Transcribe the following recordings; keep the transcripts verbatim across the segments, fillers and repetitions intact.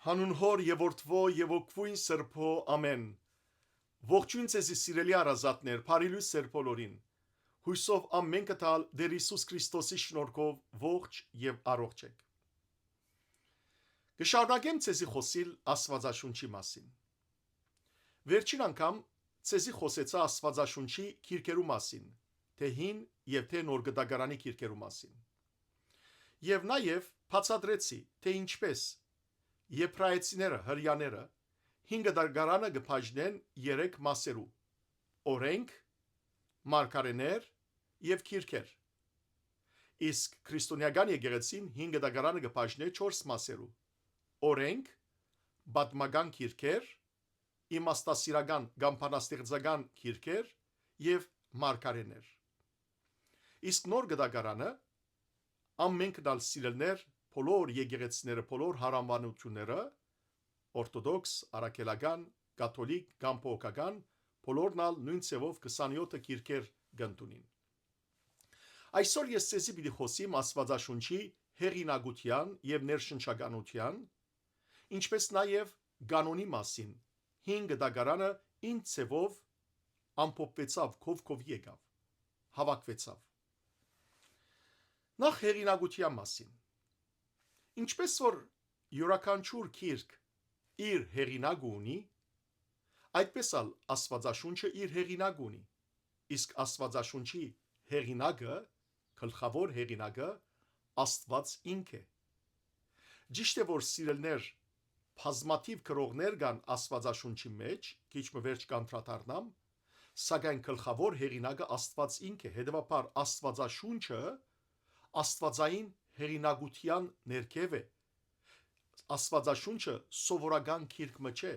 Հանուն Հօր եւ Որդւոյ եւ Հոգւոյն Սրբոյ, ամէն։ Ողջոյն ձեզի, սիրելի հարազատներ, բարի լոյս ձեր բոլորին։ Յուսով ամէնքդ ալ Տէր Յիսուս Քրիստոսի շնորհքով ողջ եւ առողջ էք։ Կը շարունակեմ ձեզի խօսիլ Աստուածաշունչի մասին։ Վերջին անգամ ձեզի խօսեցայ Աստուածաշունչի գիրքերու մասին, թէ Հին եւ թէ Նոր Կտակարանի գիրքերու մասին։ Եւ նաեւ բացատրեցի, թէ ինչպէս Եբրայեցիները, Հրեաները, Հին Կտակարանը կը բաժնեն երեք մասերու. օրենք, մարգարէներ եւ գիրքեր։ Իսկ քրիստոնէական եկեղեցին Հին Կտակարանը կը բաժնէ չորս մասերու. օրենք, պատմական գիրքեր, իմաստասիրական կամ բանաստեղծական գիրքեր եւ մարգարէներ։ Իսկ Նոր Կտակարանը, ամէնքն ալ սիրելիներ, բոլոր եկեղեցիները, բոլոր յարանուանութիւնները, օրթոդոքս, առաքելական, կաթոլիկ կամ բողոքական, բոլորն ալ նոյն ձեւով քսանեօթը գիրքեր կ'ընդունին։ Այսօր ես ձեզի պիտի խօսիմ Աստուածաշունչի հեղինակութեան եւ ներշնչականութեան, ինչպէս նաեւ կանոնի մասին, Հին Կտակարանը ինչ ձեւով ամփոփուեցաւ, քով-քով եկաւ, հաւաքուեցաւ։ Նախ հեղինակութեան մասին։ Ինչպէս որ իւրաքանչիւր գիրք իր հեղինակը ունի, այդպէս ալ Աստուածաշունչը իր հեղինակը ունի, իսկ Աստուածաշունչի հեղինակը, գլխաւոր հեղինակը Աստուած ինք է։ Ճիշդ է, որ սիրելիներ, բազմաթիւ գրողներ կան Աստուածաշունչի մէջ, քիչ մը վերջ կանդրադառնամ, սակայն գլխաւոր հեղինակը Աստուած ինք է, հետեւաբար Աստուածաշունչը աստուածային հեղինակութեան ներքեւ է։ Աստուածաշունչը սովորական գիրք մը չէ։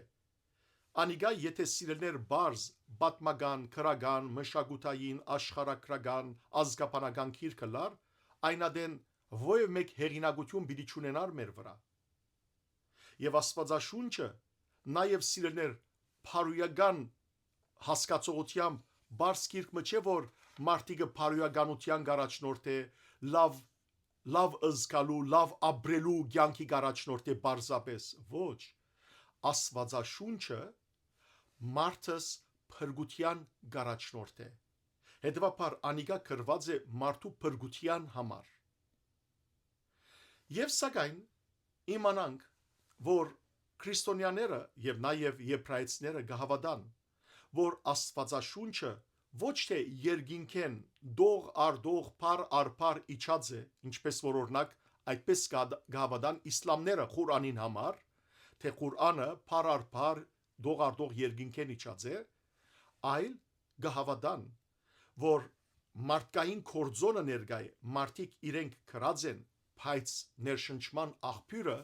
Անիկա, եթէ սիրելիներ պարզ, պատմական, գրական, մշակութային, աշխարհագրական, ազգաբանական գիրք ըլլար, այն ատեն ովեւ մէկ հեղինակութիւն պիտի չունենար մեր վրայ։ Եւ Աստուածաշունչը նաեւ, սիրելիներ, բարոյական հասկացողութեամբ պարզ գիրք մը չէ, որ մարդիկը բարոյականութեան կ'առաջնորդէ, լաւ, լաւ զգալու, լաւ ապրելու կեանքի կ'առաջնորդէ պարզապէս։ Ոչ, Աստուածաշունչը մարդս փրկութեան կ'առաջնորդէ։ Հետեւաբար անիկա գրուած է մարդու փրկութեան համար։ Եւ սակայն իմանանք, որ քրիստոնեաները եւ նաեւ եբրայեցիները կը հաւատան, որ Աստուածաշունչը ոչ թէ երկինքէն դող առ դող, փառ առ փառ իջած է, ինչպէս որ օրինակ այդպէս կը հադ-, կը հաւատան իսլամները Ղուրանին համար, թէ Ղուրանը փառ առ փառ, դող առ դող երկինքէն իջած է, այլ կը հաւատան, որ մարդկային կորձոնը ներկայ է, մարդիկ իրենք գրած են, բայց ներշնչման աղբիւրը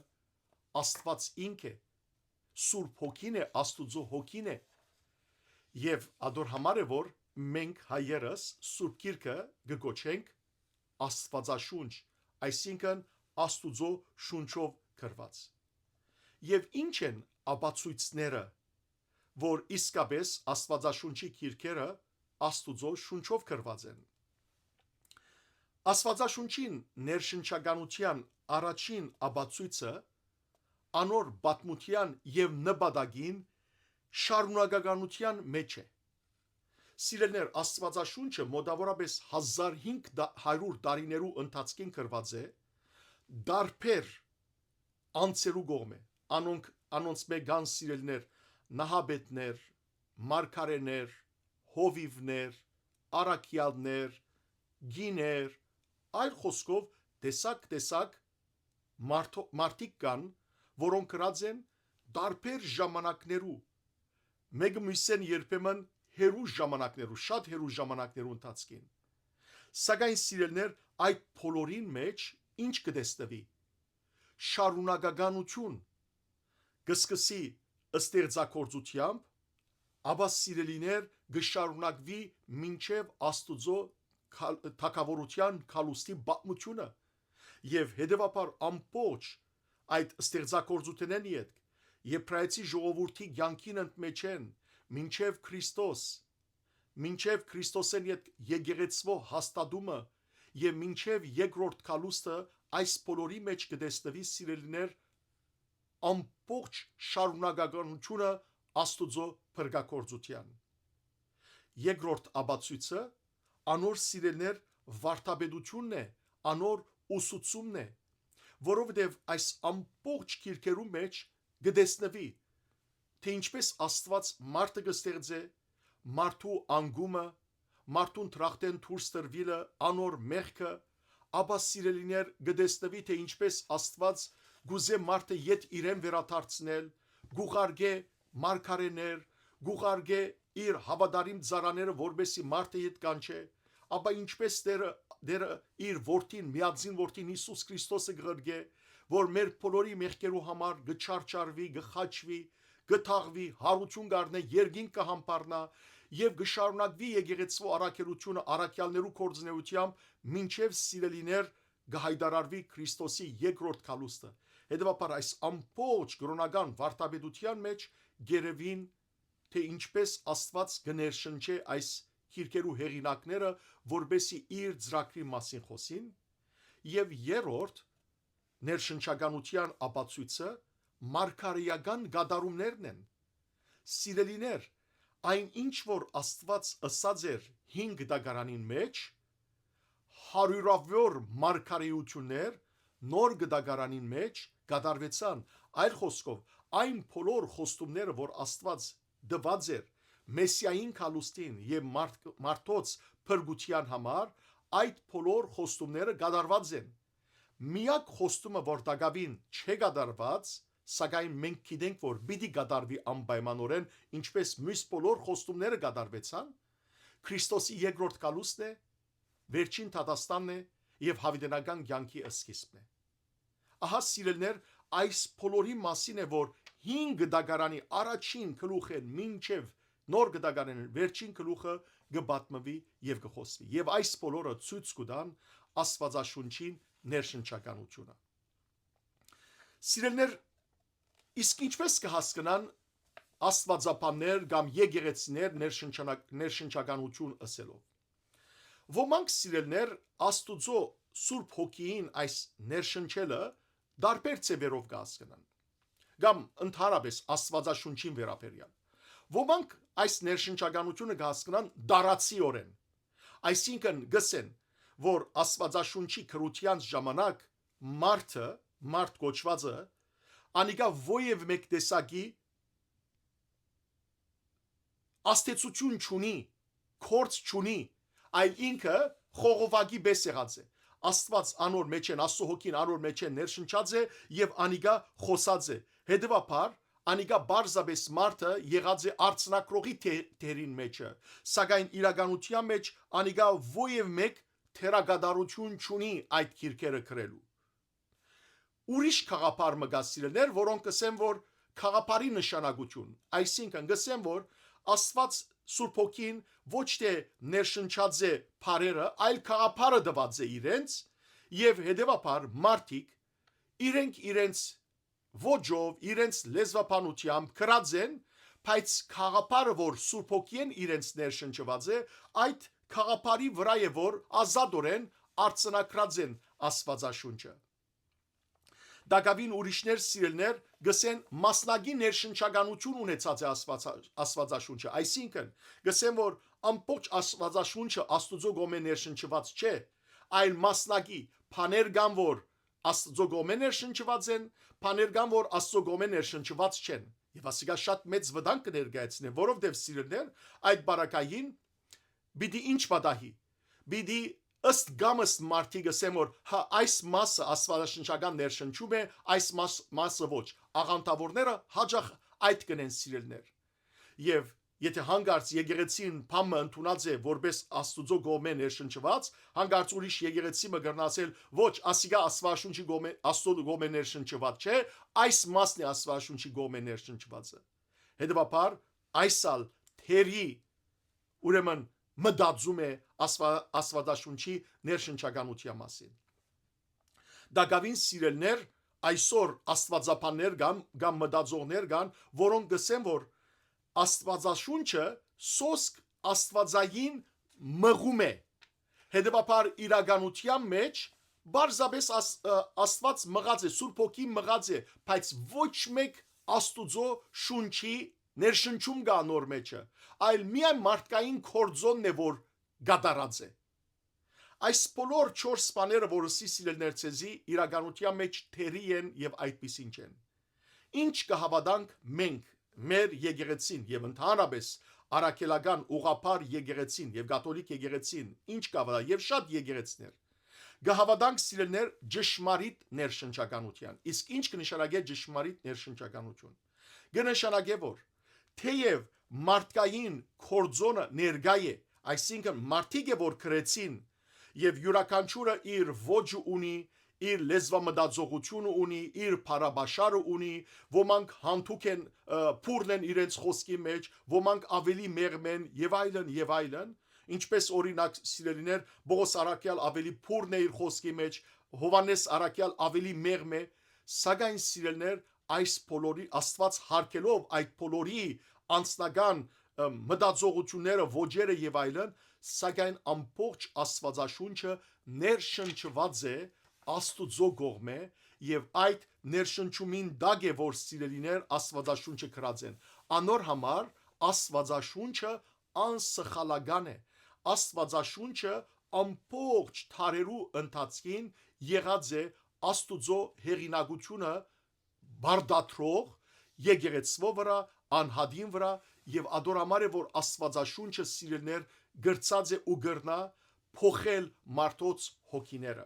Աստուած ինք է, Սուրբ Հոգին է, Աստուծոյ Հոգին է։ Եւ ադոր համար է, որ մենք հայերս Սուրբ Գիրքը կը կոչենք Աստուածաշունչ, այսինքն Աստուծոյ շունչով գրված։ Եւ ի՞նչ են ապացոյցները, որ իսկապէս Աստուածաշունչի գիրքերը Աստուծոյ շունչով գրված են։ Աստուածաշունչին ներշնչականութեան առաջին ապացոյցը անոր պատմութեան եւ նպատակին շարունակականութեան մէջ է։ Սիրելիներ, Աստուածաշունչը մոտաւորապէս հազար հինգ հարիւր տարիներու ընթացքին գրուած է տարբեր անձերու կողմէ։ Անոնք, անոնցմէ կան, սիրելիներ, նահապետներ, մարգարէներ, հովիւներ, առաքեալներ, կիներ, այլ խօսքով, տեսակ-տեսակ մարդո-, մարդիկ կան, որոնք գրած են տարբեր ժամանակներու, մէկը մյուսէն երբեմն հեռու ժամանակներու, շատ հեռու ժամանակներու ընթացքին։ Սակայն, սիրելիներ, այդ բոլորին մէջ ի՞նչ կը տեսնուի։ Շարունակականութիւն կը սկսի ստեղծագործութեամբ, ապա, սիրելիներ, կը շարունակուի մինչեւ Աստուծոյ քալ-, թագաւորութեան քալուստի պատմութիւնը, եւ հետեւաբար ամբողջ այդ ստեղծագործութենէն ետք, Եբրայեցի ժողովուրդի կեանքին ընդմէջէն, մինչեւ Քրիստոս, մինչեւ Քրիստոսէն ետք եկեղեցւոյ հաստատումը եւ մինչեւ երկրորդ քալուստը, այս բոլորի մէջ կը տեսնուի, սիրելիներ, ամբողջ շարունակականութիւնը Աստուծոյ փրկագործութեան։ Երկրորդ ապացոյցը անոր սիրելիներ վարդապետութիւնն է, անոր ուսուցումն է, որովհետեւ այս ամբողջ գիրքերու մէջ կը տեսնուի, թէ ինչպէս Աստուած մարդը կը ստեղծէ, մարդու անկումը, մարդուն դրախտէն դուրս տրուիլը, անոր մեղքը, ապա սիրելիներ կը տեսնուի, թէ ինչպէս Աստուած կ'ուզէ մարդը յետ իրեն վերադարձնել, կ'ուղարկէ մարգարէներ, կ'ուղարկէ իր հաւատարիմ ծառաները, որպէսզի մարդը յետ կանչէ, ապա ինչպէս Տերը, Տերը իր որդին, միածին որդին Յիսուս Քրիստոսը կ'ղրկէ, որ մեր բոլորի մեղքերու համար կը չարչարուի, կը խաչուի, կը թաղուի, յարութիւն կ'առնէ, երկինք կը համբարնայ եւ կը շարունակուի եկեղեցւոյ առաքելութիւնը առաքեալներու գործունեութեամբ մինչեւ սիրելիներ կը յայտարարուի Քրիստոսի երկրորդ գալուստը։ Հետեւաբար այս ամբողջ կրօնական վարդապետութեան մէջ կ'երեւին, թէ ինչպէս Աստուած կը ներշնչէ այս գիրքերու հեղինակները, որպէսզի իր ծրագրի մասին խօսին, եւ երրորդ ներշնչականութեան ապացոյցը մարգարէական կատարումներն են։ Սիրելիներ, այն ինչ որ Աստուած ըսած էր հին կտակարանին մէջ, հարիւրաւոր մարգարէութիւններ նոր կտակարանին մէջ կատարուեցան, այլ խօսքով, այն բոլոր խոստումները, որ Աստուած տուած էր Մեսիային գալուստին եւ մարդ-, մարդոց փրկութեան համար, այդ բոլոր խոստումները կատարուած են։ Միակ խոստումը, որ տակաւին չէ կատարուած, սակայն մենք գիտենք, որ պիտի կատարուի անպայմանօրէն, ինչպէս միւս բոլոր խոստումները կատարուեցան, Քրիստոսի երկրորդ գալուստն է, վերջին դատաստանն է եւ յաւիտենական կեանքի սկիզբն է։ Ահա, սիրելիներ, այս բոլորի մասին է, որ հին կտակարանի առաջին գլուխէն մինչեւ նոր կտակարանի վերջին գլուխը կը պատմուի եւ կը խօսուի։ Եւ այս բոլորը ցոյց կու տան Աստուածաշունչին ներշնչականութիւնը։ Սիրելիներ, իսկ ինչպէս կը հասկնան աստուածաբաններ կամ եկեղեցիներ ներշնչանակ-, ներշնչականութիւն ըսելով։ Ոմանք, սիրելիներ, Աստուծոյ Սուրբ Հոգիին այս ներշնչելը տարբեր ձեւերով կը հասկնան։ Կամ ընդհանրապէս Աստուածաշունչին վերաբերեալ։ Ոմանք այս ներշնչականութիւնը կը հասկնան տարածիօրէն։ Այսինքն, կ'ըսեն, որ Աստուածաշունչի գրութեան ժամանակ մարդը, մարդ կոչուածը, անիկա որեւէ մէկ տեսակի ազդեցութիւն չունի, գործ չունի, այլ ինքը խողովակի պէս եղած է։ Աստուած անոր մէջէն, Աստուծոյ Հոգին անոր մէջէն ներշնչած է եւ անիկա խօսած է։ Հետեւաբար, անիկա պարզապէս մարդը եղած է արձանագրողի դե-, դերին մէջը, սակայն իրականութեան մէջ անիկա որեւէ մէկ դերակատարութիւն չունի այդ գիրքերը գրելու։ Ուրիշ գաղափար մը կայ, սիրելիներ, որոնք կ'ըսեն, որ գաղափարի նշանակութիւն, այսինքն, կ'ըսեն, որ Աստուած Սուրբ Հոգին ոչ թէ ներշնչած է բառերը, այլ գաղափարը տուած է իրենց, եւ հետեւաբար մարդիկ իրենք իրենց ոճով, իրենց լեզվաբանութեամբ գրած են, բայց գաղափարը, որ Սուրբ Հոգիէն իրենց ներշնչուած է, այդ գաղափարի վրայ է, որ ազատօրէն արձանագրած են Աստուածաշունչը։ Տակաւին ուրիշներ, սիրելիներ, կ'ըսեն, մասնակի ներշնչականութիւն ունեցած է Աստուածա-, Աստուածաշունչը, այսինքն, կ'ըսեն, որ ամբողջ Աստուածաշունչը Աստուծոյ կողմէ ներշնչուած չէ, այլ մասնակի բաներ կան, որ Աստուծոյ կողմէ ներշնչուած են, բաներ կան, որ Աստուծոյ կողմէ ներշնչուած չեն։ Եւ ասիկա շատ մեծ վտանգ կը ներկայացնէ, որովհետեւ, սիրելիներ, այդ պարագային պիտի ինչ պատահի։ Պիտի ըստ կամ ըստ մարդիկ ըսեն, որ հա, այս մասը աստուածաշնչական ներշնչում է, այս մաս-, մասը ոչ։ Աղանդավորները յաճախ այդ կ'ընեն, սիրելիներ։ Եւ եթէ հանկարծ եկեղեցին բան մը ընդունած է որպես Աստուծոյ կողմէ ներշնչուած, հանկարծ ուրիշ եկեղեցի մը կրնայ ասել, «Ոչ, ասիկա Աստուածաշունչի կողմէ, Աստուծոյ կողմէ ներշնչուած չէ, այս մասն է Աստուածաշունչի կողմէ ներշնչուածը»։ Հետեւաբար, այս ալ թերի, ուրեմն, մտածում է Աստուա-, Աստուածաշունչի ներշնչականութեան մասին։ Տակաւին, սիրելիներ, այսօր աստուածաբաններ կան, կամ մտածողներ կան, որոնք կ'ըսեն, որ Աստուածաշունչը սոսկ աստուածային մղում է։ Հետեւաբար, իրականութեան մէջ պարզապէս Աս-, ը, Աստուած մղած է, Սուրբ Հոգին մղած է, բայց ոչ մէկ Աստուծոյ շունչի ներշնչում կայ անոր մէջը, այլ միայն մարդկային գործոնն է, որ կատարած է։ Այս բոլոր չորս բաները, որ ըսի սիրելիներ ձեզի, իրականութեան մէջ թերի են եւ այդպիսին չեն։ Ինչ կը հաւատանք մենք, մեր եկեղեցին եւ ընդհանրապէս առաքելական ուղղափառ եկեղեցին եւ կաթոլիկ եկեղեցին, ինչ կը հաւատա, եւ շատ եկեղեցներ, կը հաւատանք սիրելիներ ճշմարիտ ներշնչականութեան։ Իսկ ինչ կը նշանակէ ճշմարիտ ներշնչականութիւն։ Կը նշանակէ, որ թեեւ մարդկային կորձոնը ներկայ է, այսինքն մարդիկ է, որ գրեցին, եւ իւրաքանչիւրը իր ոճը ունի, իր լեզուամտածողութիւնը ունի, իր փառաբաշարը ունի, ոմանք յանցուկ են, ը, բուռն են իրենց խօսքի մէջ, ոմանք աւելի մեղմ են, եւ այլն, եւ այլն, ինչպես օրինակ, սիրելիներ, Պողոս առաքեալ աւելի բուռն է իր խօսքի մէջ, Յովհաննէս առաքեալ աւելի մեղմ է, սակայն, սիրելիներ, այս բոլորի, Աստուած յարգելով այդ բոլորի անձնական, ը, մտածողութիւնները, ոճերը եւ այլն, սակայն ամբողջ Աստուածաշունչը ներշնչուած է Աստուծոյ կողմէ, եւ այդ ներշնչումին տակ է, որ սիրելիներ Աստուածաշունչը գրած են։ Անոր համար Աստուածաշունչը անսխալական է։ Աստուածաշունչը ամբողջ դարերու ընթացքին եղած է Աստուծոյ հեղինակութիւնը պարտադրող եկեղեցւոյ վրայ, անհատին վրայ, եւ ատոր համար է, որ Աստուածաշունչը, սիրելիներ, գրած է ու կրնայ փոխել մարդոց հոգիները։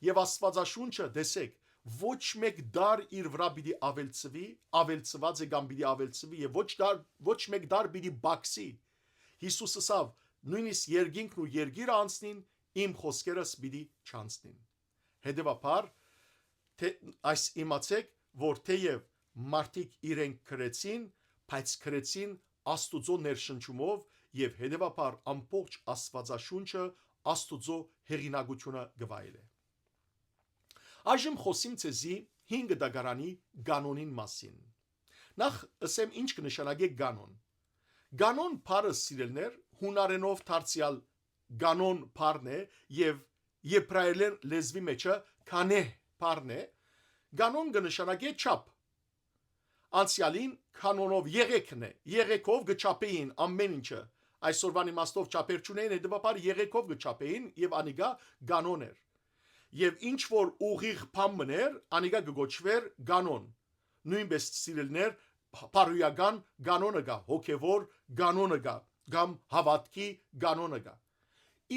Եւ Աստուածաշունչը, տեսեք, ոչ մէկ դար իր վրայ պիտի աւելցուի, աւելցուած է կամ պիտի աւելցուի, եւ ոչ դար, ոչ մէկ դար պիտի պակսի։ Յիսուս ըսաւ. «Նոյնիսկ երկինքն ու երկիրը անցնին, իմ խօսքերս պիտի չանցնին»։ Հետեւաբար, թէ, այս իմացէք, որ թէեւ մարդիկ իրենք գրեցին, բայց գրեցին Աստուծոյ ներշնչումով, եւ հետեւաբար ամբողջ Աստուածաշունչը Աստուծոյ հեղինակութիւնը կը վայելէ։ Այժմ խօսիմ ձեզի հինգ դագարանի կանոնին մասին։ Նախ ըսեմ, ինչ կը նշանակէ կանոն։ Կանոն բառը, սիրելիներ, յունարէնով դարձեալ կանոն բառն է եւ եբրայերէն լեզուի մէջը կանեհ բառն է։ Կանոն կը նշանակէ չափ։ Անցեալին կանոնով եղեգն է, եղեգով կը չափէին ամէն ինչը։ Այսօրվան իմաստով չափեր չունէին, հետեւաբար եղեգով կը չափէին եւ անիկա կանոն էր։ Եւ ինչ որ ուղիղ բան մըն էր, անիկա կը կոչուէր կանոն։ Նոյնպէս, սիրելիներ, բարոյական կանոնը կայ, հոգեւոր կանոնը կայ, կամ հաւատքի կանոնը կայ։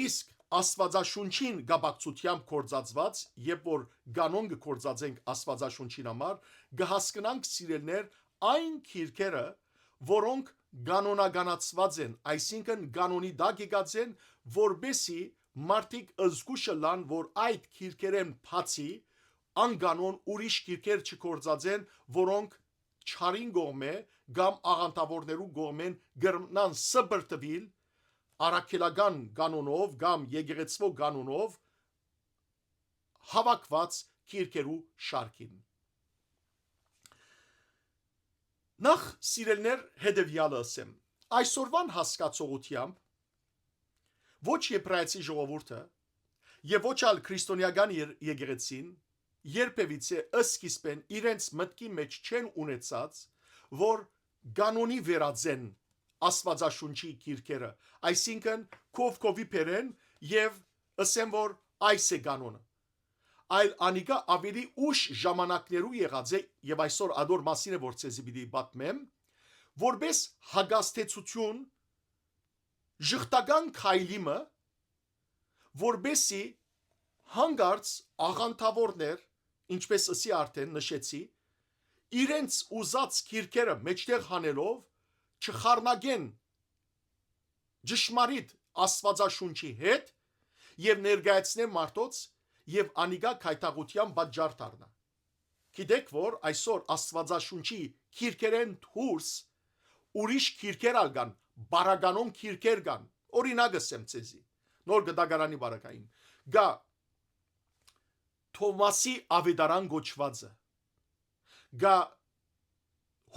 Իսկ Աստուածաշունչին կապակցութեամբ գործածուած, երբ որ կանոն կը գործածենք Աստուածաշունչին համար, կը հասկնանք, սիրելիներ, այն գիրքերը, որոնք կանոնականացուած են, այսինքն կանոնի տակ եկած են, որպեսզի մարդիկ զգուշ ըլլան, որ այդ գիրքերէն բացի անկանոն ուրիշ գիրքեր չգործածեն, որոնք չարին կողմէ կամ աղանդաւորներու կողմէն կրնան սպրտուիլ առաքելական կանոնով կամ եկեղեցւոյ կանոնով հաւաքուած գիրքերու շարքին։ Նախ, սիրելիներ, հետեւեալը ըսեմ. այսօրուան հասկացողութեամբ ոչ եբրայեցի ժողովուրդը եւ ոչ ալ քրիստոնեական եր-, եկեղեցին երբեւիցէ սկիզբէն իրենց մտքի մէջ չեն ունեցած, որ կանոնի վերածեն Աստուածաշունչի գիրքերը, այսինքն՝ քովքովի բերեն եւ ըսեն, որ այս է կանոնը, այլ անիկա աւելի ուշ ժամանակներու եղած է, եւ այսօր ադոր մասին է, որ ձեզի պիտի պատմեմ, որպէս հակազդեցութիւն, ժխտական քայլի մը, որպէսզի հանկարծ աղանդաւորներ, ինչպես ըսի արդէն նշեցի, իրենց ուզած գիրքերը մէջտեղ հանելով չխառնակեն ճշմարիտ Աստուածաշունչի հետ եւ ներկայացնեն մարդոց եւ անիկա գայթակղութեան պատճառ դառնայ։ Գիտեք, որ այսօր Աստուածաշունչի գիրքերէն դուրս ուրիշ գիրքեր ալ կան, բարականոն գիրքեր կան։ Օրինակ ըսեմ ձեզի, Նոր Գտագարանի բարակային, կայ Թովմասի Աւետարան կոչուածը, կայ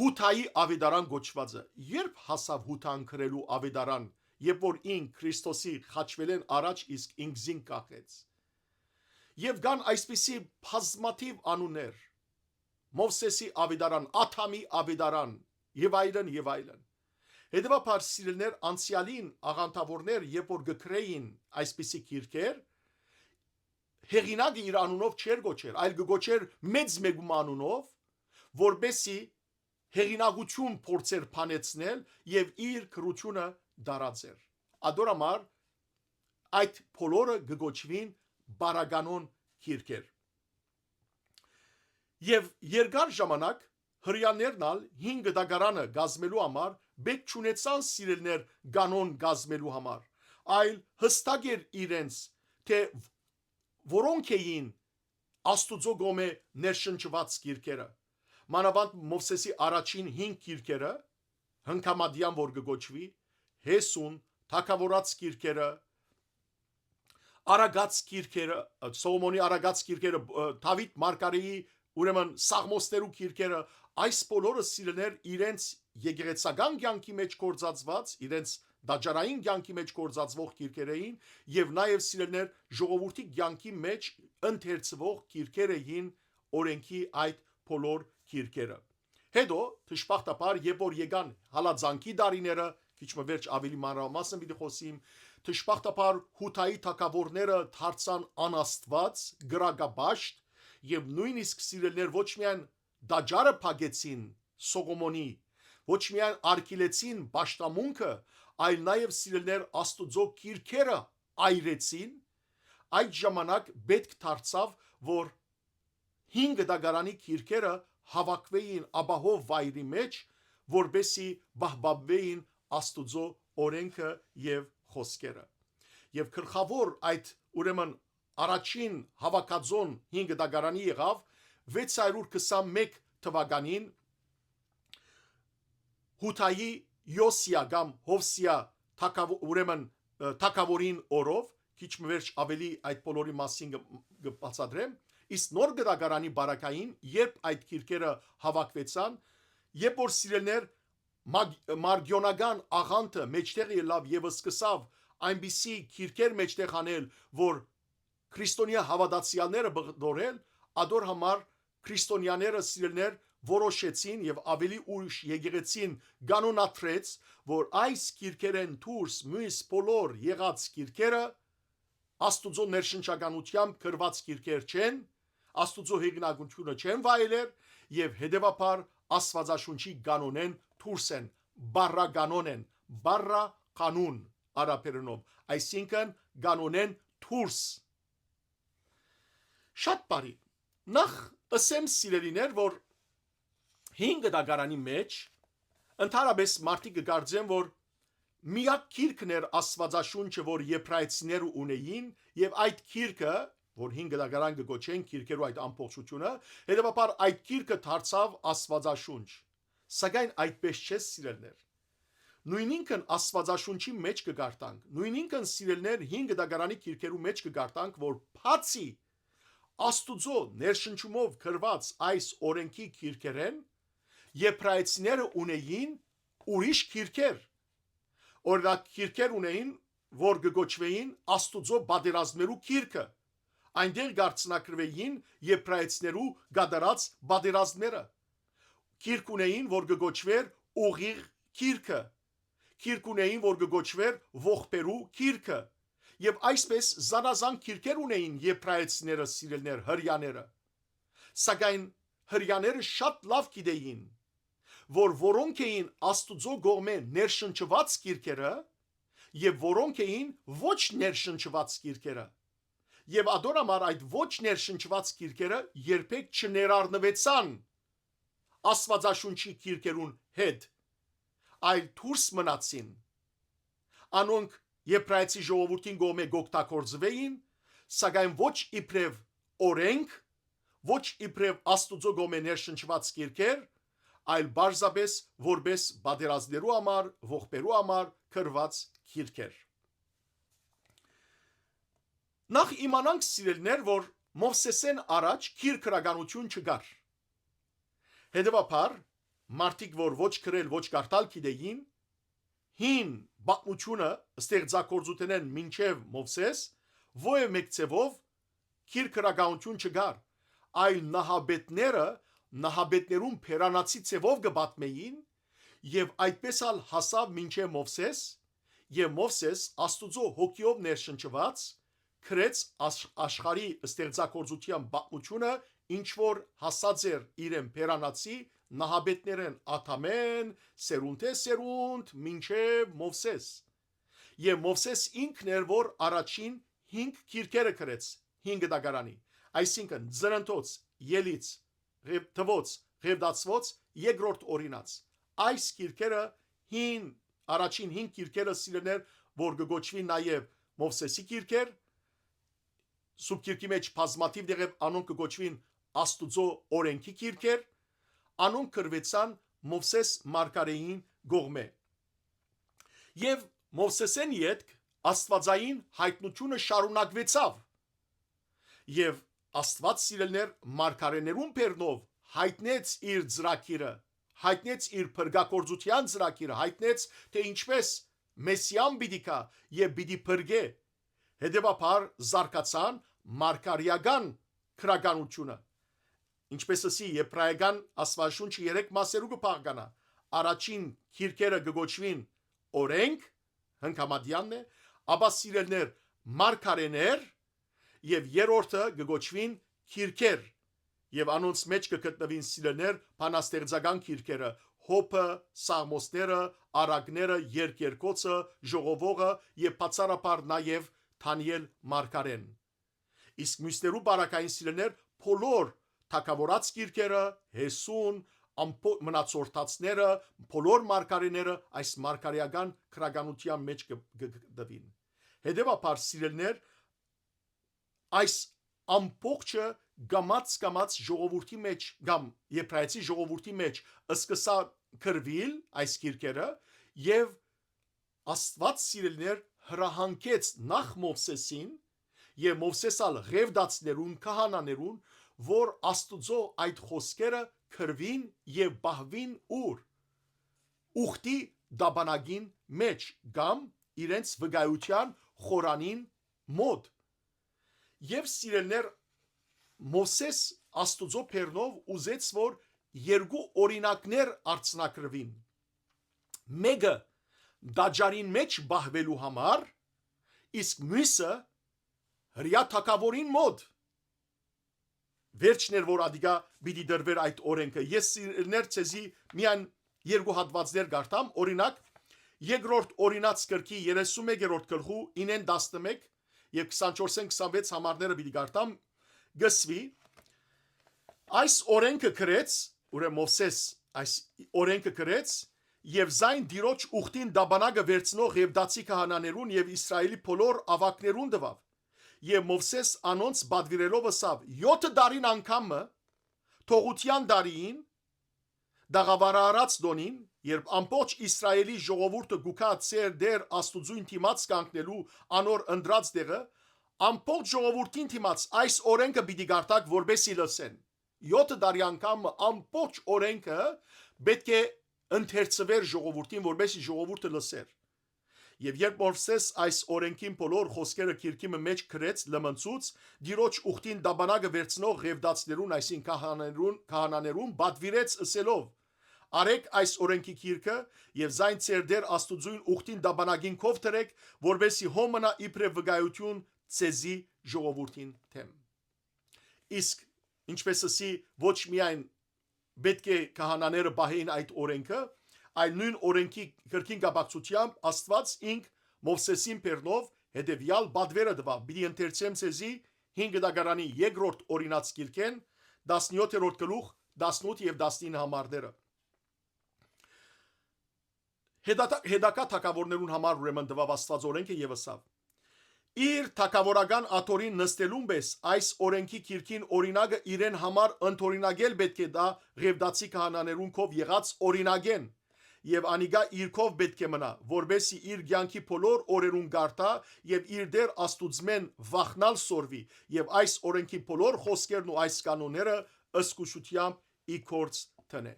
Յուդայի Աւետարան կոչուածը։ Երբ հասաւ Յուդան գրելու Աւետարան, երբ որ ինք Քրիստոսի խաչուելէն առաջ իսկ ինքզինք կախեց։ Եւ կան այսպիսի բազմաթիւ անուններ. Մովսէսի աւետարան, Ադամի աւետարան, եւ այլն, եւ այլն։ Հետեւաբար, սիրելիներ, անցեալին աղանդաւորներ, երբ որ կը գրէին այսպիսի գիրքեր, հեղինակը իր անունով չէր գոչեր, այլ կը գոչեր մեծ մեկու անունով, որպեսզի հեղինակութիւն փորձեր բանեցնել եւ իր գրութիւնը տարածեր։ Ադոր համար այդ բոլորը կը գոչուին պարագանոն գիրքեր։ Եւ երկար ժամանակ հրեաներն ալ հին գտակարանը կազմելու համար պէտք չունեցան, սիրելիներ, կանոն կազմելու համար, այլ յստակ էր իրենց, թէ որոնք էին Աստուծոյ կողմէ ներշնչուած գիրքերը։ Մանաւանդ Մովսէսի առաջին հինգ գիրքերը, հնգամատեան որ կը գոչուի, Հեսուն, Թագաւորաց գիրքերը, Արագաց գիրքերը, Սողոմոնի Արագաց գիրքերը, ը, Դաւիթ մարգարէի, ուրեմն Սաղմոսներու գիրքերը, այս բոլորը, սիրելիներ, իրենց եկեղեցական կեանքի մէջ գործածուած, իրենց տաճարային կեանքի մէջ գործածուող գիրքեր էին եւ նաեւ, սիրելիներ, ժողովուրդի կեանքի մէջ ընթերցուող գիրքեր էին օրէնքի այդ բոլոր գիրքերը։ Հետո, դժբախտաբար, երբ որ եկան հալածանքի տարիները, քիչ մը վերջ աւելի մանրամասն պիտի խօսիմ, դժբախտաբար Յուդայի թագաւորները դարձան անաստուած, կրակապաշտ, եւ նոյնիսկ, սիրելիներ, ոչ միայն տաճարը փակեցին Սողոմոնի, ոչ միայն արգիլեցին պաշտամունքը, այլ նաեւ, սիրելիներ, Աստուծոյ գիրքերը այրեցին, այդ ժամանակ պէտք դարձաւ, որ հին գտակարանի գիրքերը հաւաքուէին ապահով վայրի մէջ, որպեսզի պահպանուէին Աստուծոյ օրէնքը եւ խօսքերը։ Եւ գլխաւոր այդ, ուրեմն, առաջին հաւաքածոն հին գտակարանի եղաւ վեց հարիւր քսանմէկ թուականին Յուդայի Յոսիա կամ Յովսիա թագաւո-, ուրեմն, ը, թագաւորին օրով, քիչ մը վերջ աւելի այդ բոլորի մասին կը, կը բացատրեմ, իսկ նոր գտակարանի պարագային, երբ այդ գիրքերը հաւաքուեցան, երբ որ, սիրելիներ, մագ-, մարգիոնական աղանդը մէջտեղ ելաւ եւ սկսաւ այնպիսի գիրքեր մէջտեղ անել, որ քրիստոնեայ հաւատացեալները բղդորել, ադոր համար քրիստոնեաները, սիրելիներ, որոշեցին եւ աւելի ուշ եկեղեցին կանոնադրեց, որ այս գիրքերէն դուրս միւս բոլոր եղած գիրքերը Աստուծոյ ներշնչականութեամբ գրուած գիրքեր չեն, Աստուծոյ հեղինակութիւնը չեն վայելեր եւ հետեւաբար Աստուածաշունչի կանոնէն դուրս են, բառականոն են, բառականուն արաբերենով, այսինքն՝ կանոնէն դուրս։ Շատ բարի։ Նախ ըսեմ, սիրելիներ, որ հին գտակարանի մէջ ընդհանրապէս մարդիկ կը կարծեն, որ միակ գիրքն էր Աստուածաշունչը, որ եբրայեցիները ունեին, եւ այդ գիրքը, որ հին գտակարան կը գոչեն գիրքերու այդ ամբողջութիւնը, հետեւաբար այդ գիրքը դարձաւ Աստուածաշունչ։ Սակայն այդպէս չէ, սիրելիներ։ Նոյնինքն Աստուածաշունչի մէջ կը կարդանք, նոյնինքն, սիրելիներ, հին գտակարանի գիրքերու մէջ կը կարդանք, որ բացի Աստուծոյ ներշնչումով գրուած այս օրէնքի գիրքերէն, եբրայեցիները ունեին ուրիշ գիրքեր։ Օրինակ, գիրքեր ունեին, որ կը կոչուէին Աստուծոյ պատերազմներու գիրքը։ Այնտեղ կ'արձանագրուէին եբրայեցիներու կատարած պատերազմները։ Գիրք ունեին, որ կը կոչուէր Ուղիղ գիրքը։ Գիրք ունեին, որ կը կոչուէր Ողբերու գիրքը։ Եւ այսպէս զանազան գիրքեր ունեին եբրայեցիները, սիրելիներ, հրեաները։ Սակայն հրեաները շատ լաւ գիտեին, որ որոնք էին Աստուծոյ կողմէ ներշնչուած գիրքերը եւ որոնք էին ոչ ներշնչուած գիրքերը։ Եւ ադոր համար այդ ոչ ներշնչուած գիրքերը երբեք չներառնուեցան Աստուածաշունչի գիրքերուն հետ, այլ դուրս մնացին։ Անոնք եբրայեցի ժողովուրդին կողմէ կ'օգտագործուէին, սակայն ոչ իբրեւ օրէնք, ոչ իբրեւ Աստուծոյ կողմէ ներշնչուած գիրքեր, այլ պարզապէս որպէս պատերազմներու համար, ողբերու համար գրուած գիրքեր։ Նախ իմանանք, սիրելիներ, որ Մովսէսէն առաջ գիր գրականութիւն չկար։ Հետեւաբար, մարդիկ, որ ոչ գրել, ոչ կարդալ գիտեին, հին պատմութիւնը, ստեղծագործութենէն մինչեւ Մովսէս, որեւէ մէկ ձեւով գիր գրականութիւն չկար, այլ նահապետները նահապետներուն բերանացի ձեւով կը պատմէին, եւ այդպէս ալ հասաւ մինչեւ Մովսէս, եւ Մովսէս, Աստուծոյ հոգիով ներշնչուած, գրեց աշխ-, աշխարհի ստեղծագործութեան պատմութիւնը, ինչ որ հասած էր իրեն բերանացի նահապետներէն Ադամէն, սերունդէ սերունդ, մինչեւ Մովսէս։ Եւ Մովսէս ինքն էր, որ առաջին հինգ գիրքերը գրեց հինգ դագարանի, այսինքն՝ Ծննդոց, Ելից, Ղեւ-, Թվոց, Ղեւտացուոց, Երկրորդ Օրինաց։ Այս գիրքերը հին, առաջին հինգ գիրքերը, սիրելիներ, որ կը կոչուին նաեւ Մովսէսի գիրքեր, Սուրբ Գիրքի մէջ բազմաթիւ տեղեր անոնք կը կոչուին Աստուծոյ օրէնքի գիրքեր, անոնք գրուեցան Մովսէս մարգարէին կողմէ։ Եւ Մովսէսէն ետք աստուածային յայտնութիւնը շարունակուեցաւ։ Եւ Աստուած, սիրելիներ, մարգարէներուն բերնով յայտնեց իր ծրագիրը, յայտնեց իր փրկագործութեան ծրագիրը, յայտնեց, թէ ինչպէս Մեսիան պիտի գայ եւ պիտի փրկէ։ Հետեւաբար զարգացան մարգարէական գրականութիւնը։ Ինչպէս ըսի, Եբրայական աստուածաշունչը երեք մասերու կը բաղկանայ։ Առաջին գիրքերը կը կոչուին օրենք, հնգամատեանն է, ապա, սիրելիներ, մարգարէներ, եւ երրորդը կը կոչուին գիրքեր, եւ անոնց մէջ կը գտնուին, սիրելիներ, բանաստեղծական գիրքերը, Հոբը, Սաղմոսները, Արագները, Երկերկոցը, Ժողովողը եւ բացառաբար նաեւ Դանիել մարգարէն։ Իսկ միւսներու պարագային, սիրելիներ, բոլոր թագաւորաց գիրքերը, Հեսուն, ամբո-, մնացորդացները, բոլոր մարգարէները այս մարգարէական գրականութեան մէջ կը, կը գտնուին։ Հետեւաբար, սիրելիներ, այս ամբողջը կամաց-կամաց ժողովուրդի մէջ կամ եբրայեցի ժողովուրդի մէջ սկսա գրուիլ այս գիրքերը, եւ Աստուած, սիրելիներ, հրահանգեց նախ Մովսէսին եւ Մովսէս ալ Ղեւտացիներուն, քահանաներուն, որ Աստուծոյ այդ խօսքերը գրուին եւ պահուին ուր, ուխտի տապանակին մէջ կամ իրենց վկայութեան խորանին մօտ։ Եւ, սիրելիներ, Մովսէս Աստուծոյ բերնով ուզեց, որ երկու օրինակներ արձանագրուին։ Մէկը տաճարին մէջ պահուելու համար, իսկ միւսը հրեայ թագաւորին մօտ։ Վերջն էր, որ ատիկա պիտի տրուէր այդ օրենքը։ Ես, սիրելիներ, ձեզի միայն երկու հատուածներ կարդամ, օրինակ, Երկրորդ Օրինաց գրքի երեսուն մեկերորդ գլխու ինեն տասնմեկ եւ քսանչորսէն քսանվեց համարները պիտի կարդամ, կսուի. «Այս օրենքը գրեց», ուրեմն Մովսէս այս օրենքը գրեց, «եւ զայն Տիրոջ ուխտին տապանակը վերցնող Ղեւտացի քահանաներուն եւ Իսրայէլի բոլոր աւագներուն տուաւ։ Եւ Մովսէս անոնց պատուիրելով ըսաւ. յոթը տարին անգամը, թողութեան տարիին, տաղաւարարաց տոնին, երբ ամբողջ Իսրայէլի ժողովուրդը կու գայ ձեր Տէր Աստուծոյն դիմաց կանգնելու անոր ընտրած տեղը, ամբողջ ժողովուրդին դիմաց այս օրենքը պիտի կարդաք, որպեսզի լսեն»։ Յոթը տարի անգամ ամբողջ օրենքը պէտք է ընթերցուէր ժողովուրդին, որպեսզի ժողովուրդը լսէր։ Եւ երբ Մովսէս այս օրենքին բոլոր խօսքերը գիրքի մը մէջ գրեց, լմնցուց, Տիրոջ ուխտին տապանակը վերցնող Ղեւտացիներուն, այսինքն՝ քահանաներուն, քահանաներուն պատուիրեց ըսելով. «Արեք այս օրենքի գիրքը եւ զայն ձեր Տէր Աստուծոյն ուխտին տապանակին քով դրեք, որպեսզի հոն մնայ իբրեւ վկայութիւն ձեզի ժողովուրդին դէմ»։ Իսկ, ինչպէս ըսի, ոչ միայն պէտք է քահանաները պահէին այդ օրենքը, այլ նոյն օրենքի կրկին կապակցութեամբ Աստուած ինք Մովսէսին բերնով հետեւեալ պատվերը տուաւ. պիտի ընթերցեմ ձեզի հինգ դագարանի երկրորդ Օրինաց գիրքէն, տասնեօթերորդ գլուխ, տասնութ եւ տասնինը համարները։ Հետատա-, հետագայ թագաւորներուն համար ուրեմն տուաւ Աստուած օրենքը եւ ըսաւ. «Իր թագաւորական աթոռին նստելուն պէս այս օրենքի գիրքին օրինակը իրեն համար ընդօրինակել պէտք է տայ Ղեւտացի քահանաներուն քով եղած օրինակէն, եւ անիկա իր քով պէտք է մնայ, որպեսզի իր կեանքի բոլոր օրերուն կարդայ եւ իր Տէր Աստուծմէն վախնալ սորվի, եւ այս օրենքի բոլոր խօսքերն ու այս կանոնները զգուշութեամբ ի գործ դնէ»։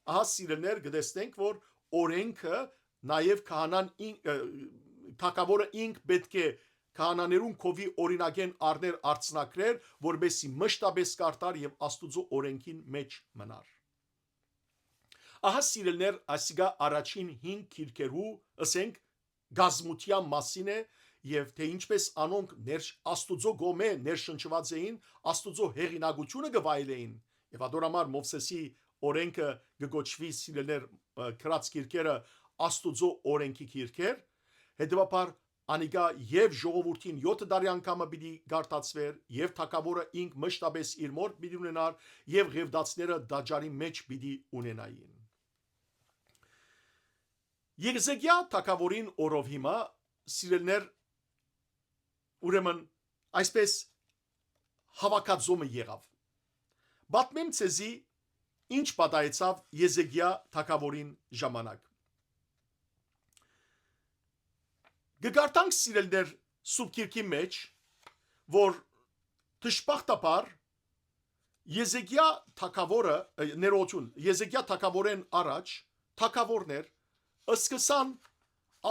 Ահա, սիրելիներ, կը տեսնենք, որ օրենքը նաեւ քահանան ին-, ը, թագաւորը ինք պէտք է քահանաներուն քովի օրինակէն առներ արցնագրեր, որպէսզի մշտապէս կ'արդար եւ Աստուծոյ օրէնքին մէջ մնար։ Ահա, սիրելիներ, ասիկա առաջին հինգ գիրքերու, ըսենք, կազմութեան մասին է, եւ թէ ինչպէս անոնք ներ-, Աստուծոյ կողմէ ներշնչուած էին, Աստուծոյ հեղինակութիւնը կը վայելէին։ Եւ ատոր համար Մովսէսի օրէնքը կը կոչուի, սիրելիներ, ը, գրած գիրքերը Աստուծոյ օրէնքի գիրքեր, հետեւաբար անիկա եւ ժողովուրդին եօթը տարի անգամը պիտի կարդացուէր, եւ թագաւորը ինք մշտապէս իր մորթ պիտի ունենար, եւ ղեւտացիները տաճարի մէջ պիտի ունենային։ Եզեկիա թագաւորին օրով հիմա, սիրելիներ, ուրեմն այսպէս հաւաքածոմը եղաւ։ Պատմեմ ձեզի ինչ պատահեցաւ Եզեկիա թագաւորին ժամանակ։ Կը կարդանք, սիրելիներ, Սուրբ Գիրքի մէջ, որ դժբախտաբար Եզեկիա թագաւորը, ը, ներողություն, Եզեկիա թագաւորէն առաջ թագաւորներ սկսան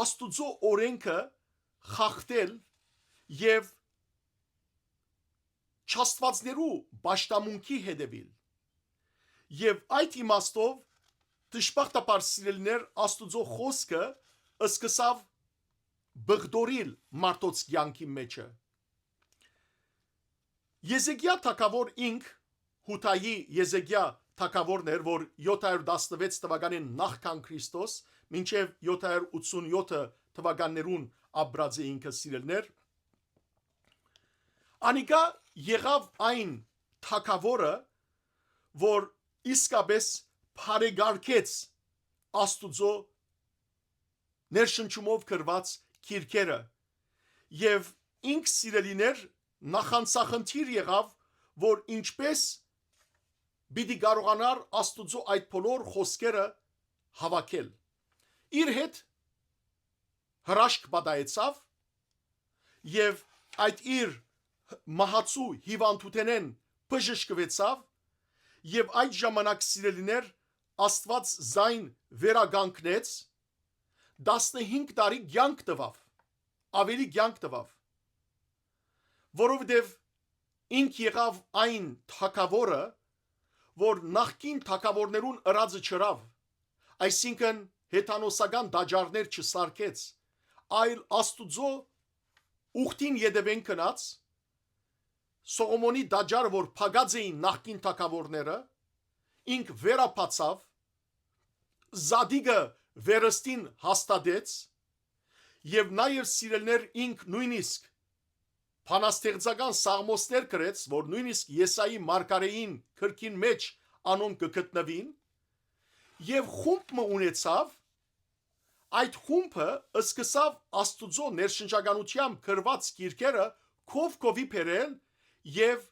Աստուծոյ օրէնքը խախտել եւ չաստուածներու պաշտամունքի հետեւիլ։ Եւ այդ իմաստով, դժբախտաբար, սիրելիներ, Աստուծոյ խօսքը սկսաւ բղդորիլ մարդոց կեանքի մէջը։ Եզեկիա թագաւոր ինք, Յուդայի Եզեկիա թագաւորն էր, որ եօթ հարիւր տասնուեց թուականին նախքան Քրիստոս, մինչեւ եօթ հարիւր ութսունեօթ թուականներուն ապրած է ինքը, սիրելիներ։ Անիկա եղաւ այն թագաւորը, որ իսկապէս բարեկարգեց Աստուծոյ ներշնչումով գրուած գիրքերը, եւ ինք, սիրելիներ, նախանձախնդիր եղաւ, որ ինչպէս պիտի կարողանար Աստուծոյ այդ բոլոր խօսքերը հաւաքել։ Իր հետ հրաշք պատահեցաւ, եւ այդ իր մահացու հիւանդութենէն բժշկուեցաւ, եւ այդ ժամանակ, սիրելիներ, Աստուած զայն վերականգնեց, տասնհինգ տարի կեանք տուաւ, ավելի կեանք տուաւ, որովհետեւ ինք եղաւ այն թագաւորը, որ նախկին թագաւորներուն ըրածը չըրաւ, այսինքն՝ հեթանոսական տաճարներ չսարքեց, այլ Աստուծոյ ուխտին ետեւէն գնաց, Սողոմոնի տաճարը, որ փակած էին նախկին թագաւորները, ինք վերաբացաւ, Զատիկը վերստին հաստատեց, եւ նաեւ, սիրելիներ, ինք նոյնիսկ բանաստեղծական սաղմոսներ գրեց, որ նոյնիսկ Եսայի մարգարէին գրքին մէջ անոնք կը գտնուին, եւ խումբ մը ունեցաւ, այդ խումբը սկսաւ Աստուծոյ ներշնչականութեամբ գրուած գիրքերը քով քովի բերել եւ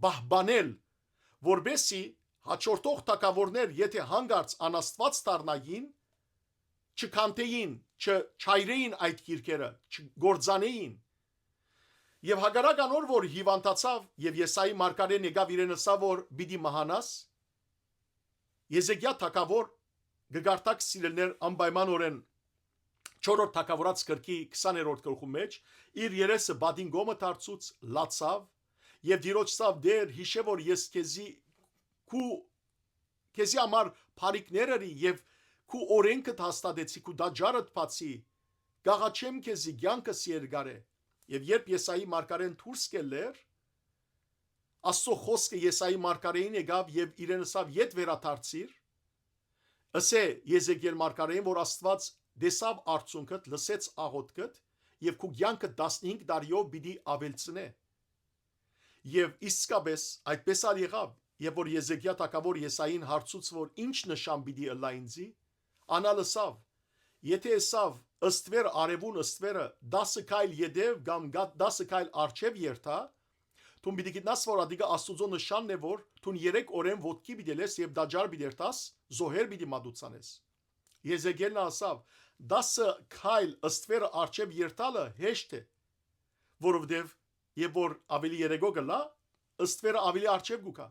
պահպանել, որպէսզի հաջորդող թագաւորներ, եթէ հանկարծ անաստուած դառնային, չքանտէին, չչայրէին այդ գիրքերը, չգործանէին։ Եւ հակառակ անոր, որ հիւանդացաւ եւ Եսայի մարգարէն եկաւ իրեն ըսաւ, որ պիտի մահանաս, Եզեկիա թագաւոր, կը կարդաք, սիրելիներ, անպայմանօրէն չորրորդ թագաւորաց գրքի քսաներորդ գլխու մէջ, իր երեսը պատին կողմը դարձուց, լացաւ եւ Տիրոջ ըսաւ. «Տէր, յիշէ, որ ես քեզի քու, քեզի համար բարիքներ ըրի եւ քու օրէնքդ հաստատեցի, քու տաճարդ բացի, կ'աղաչեմ քեզի, կեանքս երկարէ»։ Եւ երբ Եսայի մարգարէն դուրս կ'ելլէր, Աստուծոյ խօսքը Եսայի մարգարէին եկաւ եւ իրեն ըսաւ. «Ետ վերադարձիր, ըսէ Եզեկիել մարգարէին, որ Աստուած տեսաւ արցունքդ, լսեց աղօթքդ եւ քու կեանքը տասնհինգ տարիով պիտի աւելցնէ»։ Եւ իսկապէս այդպես ալ եղաւ, երբ որ Եզեկիա թագաւոր Եսային հարցուց, որ ինչ նշան պիտի ըլլայ ինծի, ան ալ ըսաւ. «Եթէ ըսաւ, ըստ վեր արեւուն ըստ վերը, տասը քայլ ետեւ կամ գա-, տասը քայլ առջեւ երթայ, դուն պիտի գիտնաս, որ ատիկա Աստուծոյ նշանն է, որ դուն երեք օրէն ոտքի պիտի ելես եւ տաճար պիտի երթաս, զոհեր պիտի մատուցանես»։ Եզեկիելն ալ ըսաւ. «Տասը քայլ ըստ վերը առջեւ երթալը հեշտ է, որովհետեւ երբ որ աւելի երեկոյ կ'ըլլայ, ըստ վերը աւելի առջեւ կու գայ,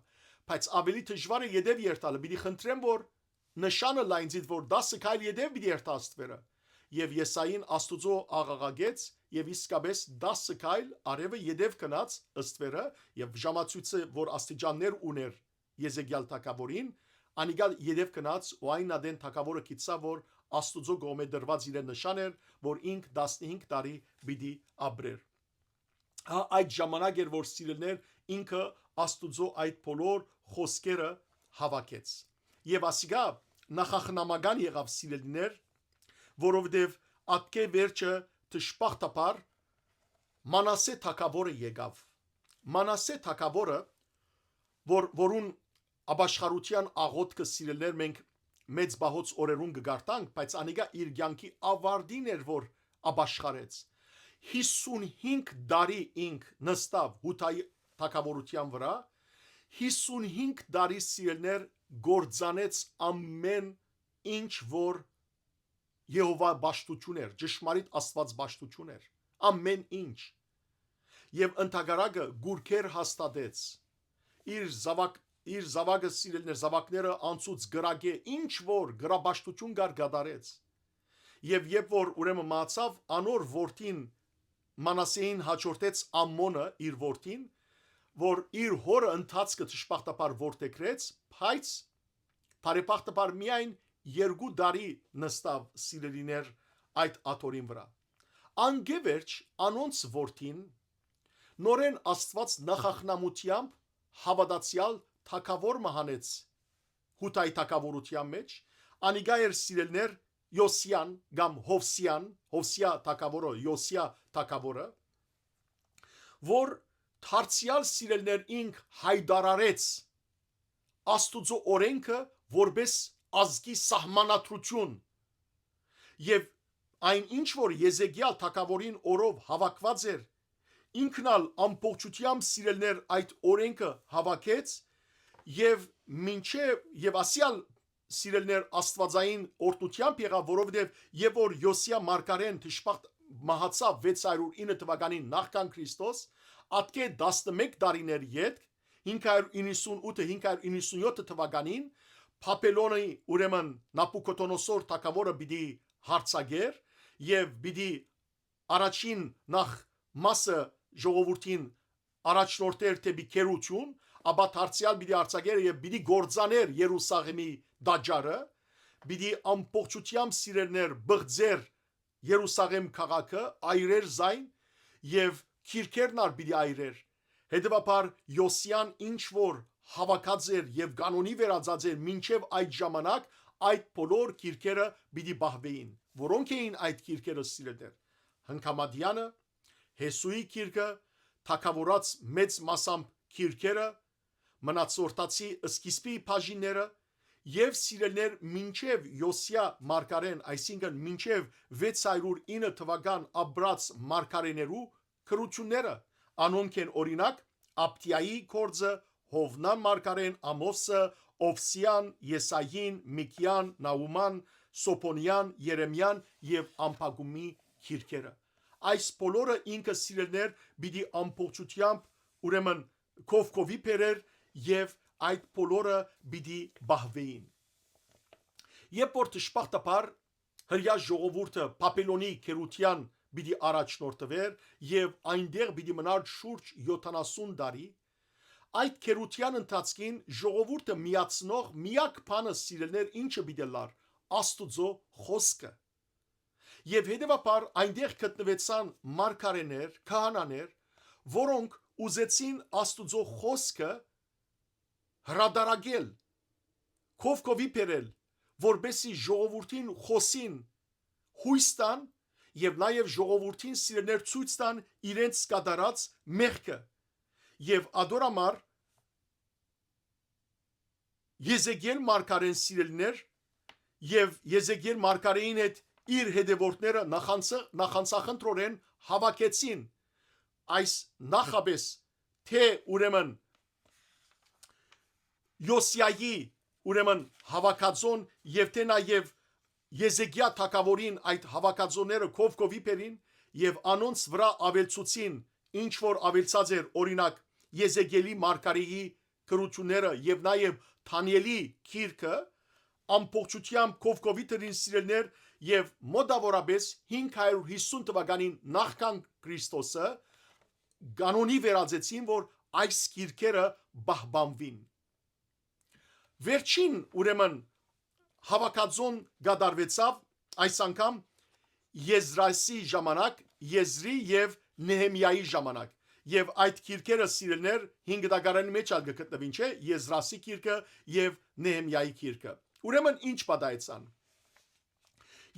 բայց աւելի դժուար է ետեւ երթալը, պիտի խնդրեմ, որ նշան ըլլայ ինծի, որ տասը քայլ ետեւ պիտի երթայ ըստ վերը»։ եւ Եսային Աստուծոյ աղաղակեց եւ իսկապէս տասը քայլ արեւը ետեւ գնաց ըստ վերը եւ ժամացոյցը, որ աստիճաններ ունէր Եզեկիալ թագաւորին, անիկա ետեւ գնաց ու այն ատեն թագաւորը գիտցաւ, որ Աստուծոյ կողմէ տրուած իրեն նշան էր, որ ինք տասնհինգ տարի պիտի ապրեր։ Հա, այդ ժամանակ էր, որ սիրելիներ ինքը Աստուծոյ այդ բոլոր խօսքերը հաւաքեց։ Եւ ասիկա նախախնամական եղաւ, սիրելիներ, որովհետեւ ատկէ վերջը դժբախտաբար Մանասէ թագաւորը եկաւ։ Մանասէ թագաւորը, որ, որուն աբաշխարութեան աղօթքը, սիրելիներ, մենք մեծ պահոց օրերուն կը կարդանք, բայց անիկա իր կեանքի աւարտին էր, որ աբաշխարեց։ Յիսունհինգ տարի ինք նստաւ Յուդայի թագաւորութեան վրայ, յիսունհինգ տարի, սիրելիներ, կործանեց ամէն ինչ, որ Եհովա պաշտութիւն էր, ճշմարիտ Աստուած պաշտութիւն էր, ամէն ինչ։ Եւ ընդհակառակը կուռքեր հաստատեց, իր զաւակ, իր զաւակը, սիրելիներ, զաւակները անցուց կրակէ, ինչ որ կրապաշտութիւն կար, կատարեց։ Եւ երբ որ ուրեմն մահացաւ, անոր որդին Մանասեին հաջորդեց Ամոնը, իր որդին, որ իր հօրը ընթացքը դժբախտաբար որդեգրեց, բայց բարեբախտաբար միայն երկու տարի նստաւ, սիրելիներ, այդ աթոռին վրայ։ Անկէ վերջ անոնց որդին նորէն Աստուած նախախնամութեամբ հաւատացեալ թագաւոր մը հանեց Յուդայի թագաւորութեան մէջ, անիկա էր, սիրելիներ, Յոսիան կամ Յովսիան, Յովսիա թագաւորը, Յոսիա թագաւորը, որ դարձեալ, սիրելիներ, ինք յայտարարեց Աստուծոյ օրէնքը որպէս ազգի սահմանադրութիւն եւ այն ինչ որ Եզեկիալ թագաւորին օրով հաւաքուած էր, ինքն ալ ամբողջութեամբ, սիրելիներ, այդ օրէնքը հաւաքեց եւ մինչեւ, եւ ասիալ, սիրելիներ, աստուածային օրհնութեամբ եղաւ, որովհետեւ երբ որ Յոսիա մարգարէն դժբախտ մահացաւ վեց հարյուր ինը թուականին նախքան Քրիստոս, ատկէ տասնմէկ տարիներ ետք, հինգ հարիւր իննսունութը, հինգ հարիւր իննսունյոթ թուականին, Բաբելոնի, ուրեմն, Նաբուքոդոնոսոր թագաւորը պիտի յարձակէր եւ պիտի առաջին նախ մասը ժողովուրդին առաջնորդէր դէպի գերութիւն, ապա դարձեալ պիտի յարձակէր եւ պիտի կործանէր Երուսաղէմի տաճարը, պիտի ամբողջութեամբ, սիրելիներ, բղձէր Երուսաղէմ քաղաքը, այրէր զայն եւ քիրքերն ալ պիտի այրէր։ Հետեւաբար Յոսիան ինչ որ հաւաքած էր եւ կանոնի վերածած էր մինչեւ այդ ժամանակ, այդ բոլոր քիրքերը պիտի պահուէին։ Որո՞նք էին այդ քիրքերը, սիրելիներ։ Հնգամատեանը, Յեսուի քիրքը, թագաւորաց մեծ մասամբ քիրքերը, մնացորդացի սկիզբի բաժինները եւ, սիրելիներ, մինչեւ Յոսիա մարգարէն, այսինքն մինչեւ վեց հարիւր ինը թուական ապրած մարգարէներու գրութիւնները, անոնք են, օրինակ, Աբդիայի գործը, Յովնան մարգարէն, Ամոսը, Օվսիան, Եսային, Միքիան, Նաուման, Սոփոնիան, Երեմիան եւ Ամբակումի քիրքերը։ Այս բոլորը ինքը, սիրելիներ, պիտի ամբողջութեամբ, ուրեմն, քովքովի բերէր եւ այդ բոլորը պիտի պահուէին։ Երբ որ դժբախտաբար հրեայ ժողովուրդը Բաբելոնի գերութեան պիտի առաջնորդուէր եւ այնտեղ պիտի մնար շուրջ յոթանասուն տարի, այդ գերութեան ընթացքին ժողովուրդը միացնող միակ բանը, սիրելիներ, ինչը պիտի ըլլար, Աստուծոյ խօսքը։ Եւ հետեւաբար այնտեղ գտնուեցան մարգարէներ, քահանաներ, որոնք ուզեցին Աստուծոյ խօսքը հրատարակել, քովքովի բերել, որպեսզի ժողովուրդին խօսին, յոյս տան եւ նաեւ ժողովուրդին, սիրելիներ, ցոյց տան իրենց կատարած մեղքը։ Եւ ադոր համար Եզեկիել մարգարէն, սիրելիներ, եւ Եզեկիել մարգարէին հետ իր հետեւորդները նախանցը-, նախանցախնդրորեն հաւաքեցին այս նախապէս, թէ, ուրեմն, Յոսիայի, ուրեմն, հաւաքածոն եւ թէ նաեւ Եզեկիա թագաւորին այդ հաւաքածոները քովքովի բերին եւ անոնց վրայ աւելցուցին, ինչ որ աւելցած էր, օրինակ, Եզեկիելի մարգարէի գրութիւնները եւ նաեւ Դանիէլի գիրքը, ամբողջութեամբ կովկովի դրին, սիրելիներ, եւ մօտաւորապէս հինգ հարիւր յիսուն թուականին նախքան Քրիստոսը կանոնի վերածեցին, որ այս գիրքերը պահպանուին։ Վերջին, ուրեմն, հաւաքածոն կատարուեցաւ այս անգամ Եզրասի ժամանակ, Եզրի եւ Նեհեմիայի ժամանակ։ Եւ այդ գիրքերը, սիրելիներ, հին գտակարանի մեջ ալ կը գտնուին, չէ՞, Եզրասի գիրքը եւ Նեհեմիայի գիրքը։ Ուրեմն ինչ պատահեցան։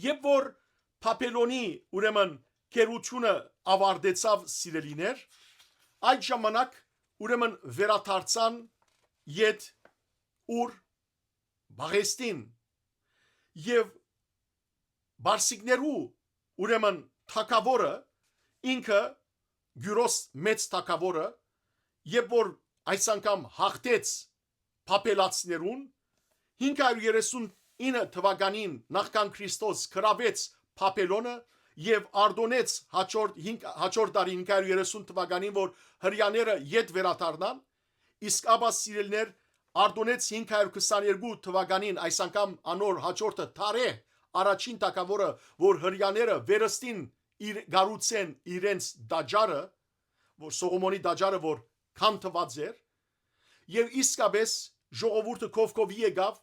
Երբ որ Բաբելոնի, ուրեմն, գերութիւնը աւարտեցաւ, սիրելիներ, այդ ժամանակ, ուրեմն, վերադարձան յետ ուր, Պաղեստին, եւ պարսիկներու, ուրեմն, թագաւորը, ինքը, Կիւրոս մեծ թագաւորը, երբ որ այս անգամ յաղթեց բաբելացիներուն, հինգ հարիւր երեսուն ինը թուականին նախքան Քրիստոս գրաւեց Բաբելոնը եւ արտոնեց հաջորդ հինգ, հաջորդ տարի հինգ հարիւր երեսուն թուականին, որ հրեաները յետ վերադառնան, իսկ ապա, սիրելիներ, արտոնեց հինգ հարիւր քսաներկու թուականին, այս անգամ անոր հաջորդը Դարեհ, առաջին թագաւորը, որ հրեաները վերստին իր, կառուցեն իրենց տաճարը, որ Սողոմոնի տաճարը, որ քանդուած էր, եւ իսկապէս ժողովուրդը կովկովի եկաւ,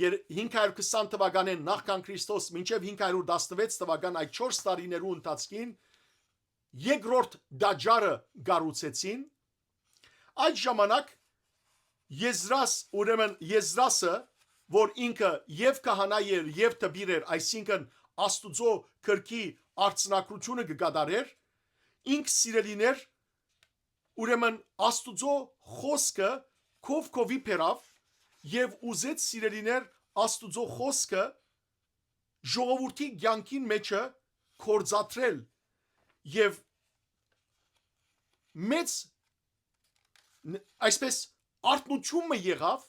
եր-, հինգ հարիւր քսան թուականէն նախքան Քրիստոս մինչեւ հինգ հարիւր տասնվեց թուական, այդ չորս տարիներու ընթացքին երկրորդ տաճարը կառուցեցին։ Այդ ժամանակ Եզրաս, ուրեմն Եզրասը, որ ինքը եւ քահանայ էր, եւ դպիր էր, այսինքն Աստուծոյ գրքի արձանագրութիւնը կը կատարէր, ինք, սիրելիներ, ուրեմն Աստուծոյ խօսքը կովկովի բերաւ եւ ուզեց, սիրելիներ, Աստուծոյ խօսքը ժողովուրդի կեանքին մէջը գործադրել եւ մեծ, ն-, այսպես, արթնութիւն մը եղաւ,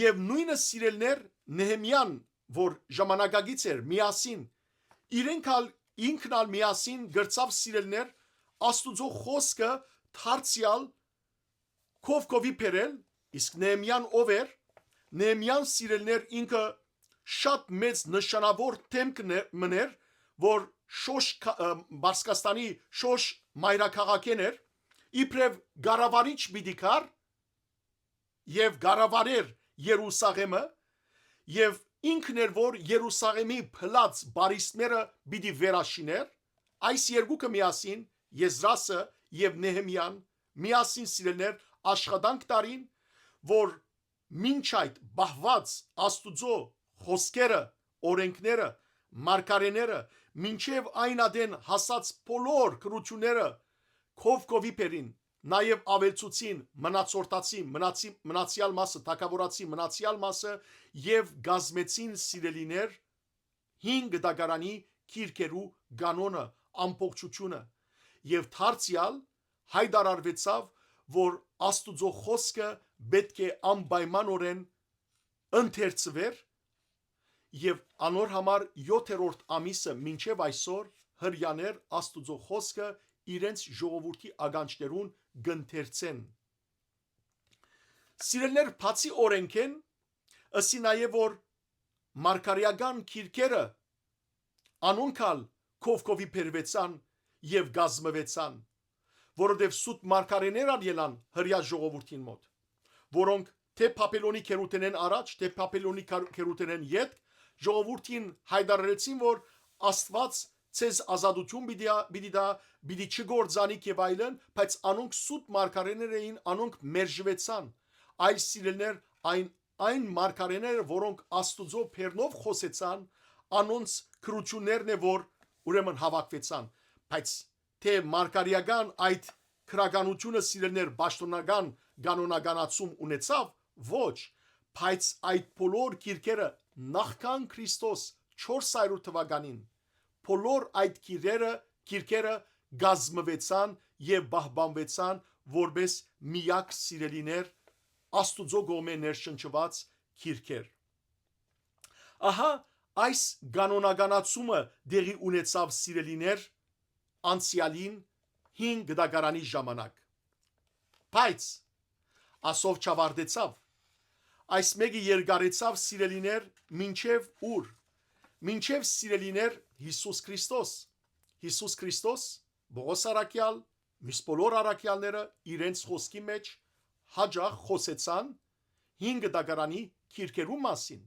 եւ նոյնը, սիրելիներ, Նեհեմիան, որ ժամանակակից էր, միասին, իրենք ալ, ինքն ալ միասին կրցաւ, սիրելիներ, Աստուծոյ խօսքը դարձեալ կովկովի բերել, իսկ Նեհեմիան ով էր։ Նեհեմիան, սիրելիներ, ինքը շատ մեծ նշանաւոր դէմք մըն էր, որ շոշ, Պարսկաստանի շոշ մայրաքաղաքէն էր, իբրեւ կառավարիչ պիտի գար եւ կառավարեր Երուսաղէմը, եւ ինքն էր, որ Երուսաղէմի փլած բարիստները պիտի վերաշիներ։ Այս երկուքը միասին, Եզրասը եւ Նեհեմիան, միասին, սիրելիներ, աշխատանք տարին, որ մինչ այդ պահուած Աստուծոյ խօսքերը, օրէնքները, մարգարէները, մինչեւ այն ատեն հասած բոլոր գրութիւնները կովկովի բերին, նաեւ աւելցուցին մնացորդացի, մնացի-, մնացեալ մասը, թագաւորացի մնացեալ մասը, եւ կազմեցին, սիրելիներ, հին գտակարանի գիրքերու կանոնը, ամբողջութիւնը, եւ դարձեալ յայտարարուեցաւ, որ Աստուծոյ խօսքը պէտք է անպայմանօրէն ընթերցուէր, եւ անոր համար եօթերորդ ամիսը մինչեւ այսօր հրեաներ Աստուծոյ խօսքը իրենց ժողովուրդի ականջներուն կ'ընթերցեն։ Սիրելիներ, բացի օրէնքէն, ըսի նաեւ, որ մարգարէական գիրքերը անոնք ալ կովկովի բերուեցան եւ կազմուեցան, որովհետեւ սուտ մարգարէներ ալ ելան հրեայ ժողովուրդին մօտ, որոնք թէ Բաբելոնի գերութենէն առաջ, թէ Բաբելոնի գեր-, գերութենէն ետք, ժողովուրդին յայտարարեցին, որ Աստուած ձեզ ազատութիւն պիտի ա-, պիտի տայ, պիտի չգործանիք եւ այլն, բայց անոնք սուտ մարգարէներ էին, անոնք մերժուեցան։ Այլ, սիրելիներ, այն, այն մարգարէները, որոնք Աստուծոյ բեռնով խօսեցան, անոնց գրութիւններն է, որ, ուրեմն, հաւաքուեցան։ Բայց թէ մարգարէական այդ գրականութիւնը, սիրելիներ, պաշտօնական կանոնականացում ունեցաւ, ոչ, բայց այդ բոլոր գիրքերը նախքան Քրիստոս չորս հարիւր թուականին, բոլոր այդ գիրերը, գիրքերը կազմուեցան եւ պահպանուեցան որպես միակ, սիրելիներ, Աստուծոյ կողմէ ներշնչուած գիրքեր։ Ահա այս կանոնականացումը տեղի ունեցաւ, սիրելիներ, անցեալին հին գտակարանի ժամանակ։ Բայց ասով չաւարտեցաւ։ այս մէկը երկարեցաւ, սիրելիներ, մինչեւ ուր։ Մինչեւ, սիրելիներ, Յիսուս Քրիստոս։ Յիսուս Քրիստոս, Պողոս առաքեալ, միս բոլոր առաքեալները իրենց խօսքի մէջ յաճախ խօսեցան հինգ դագարանի կիրքերու մասին։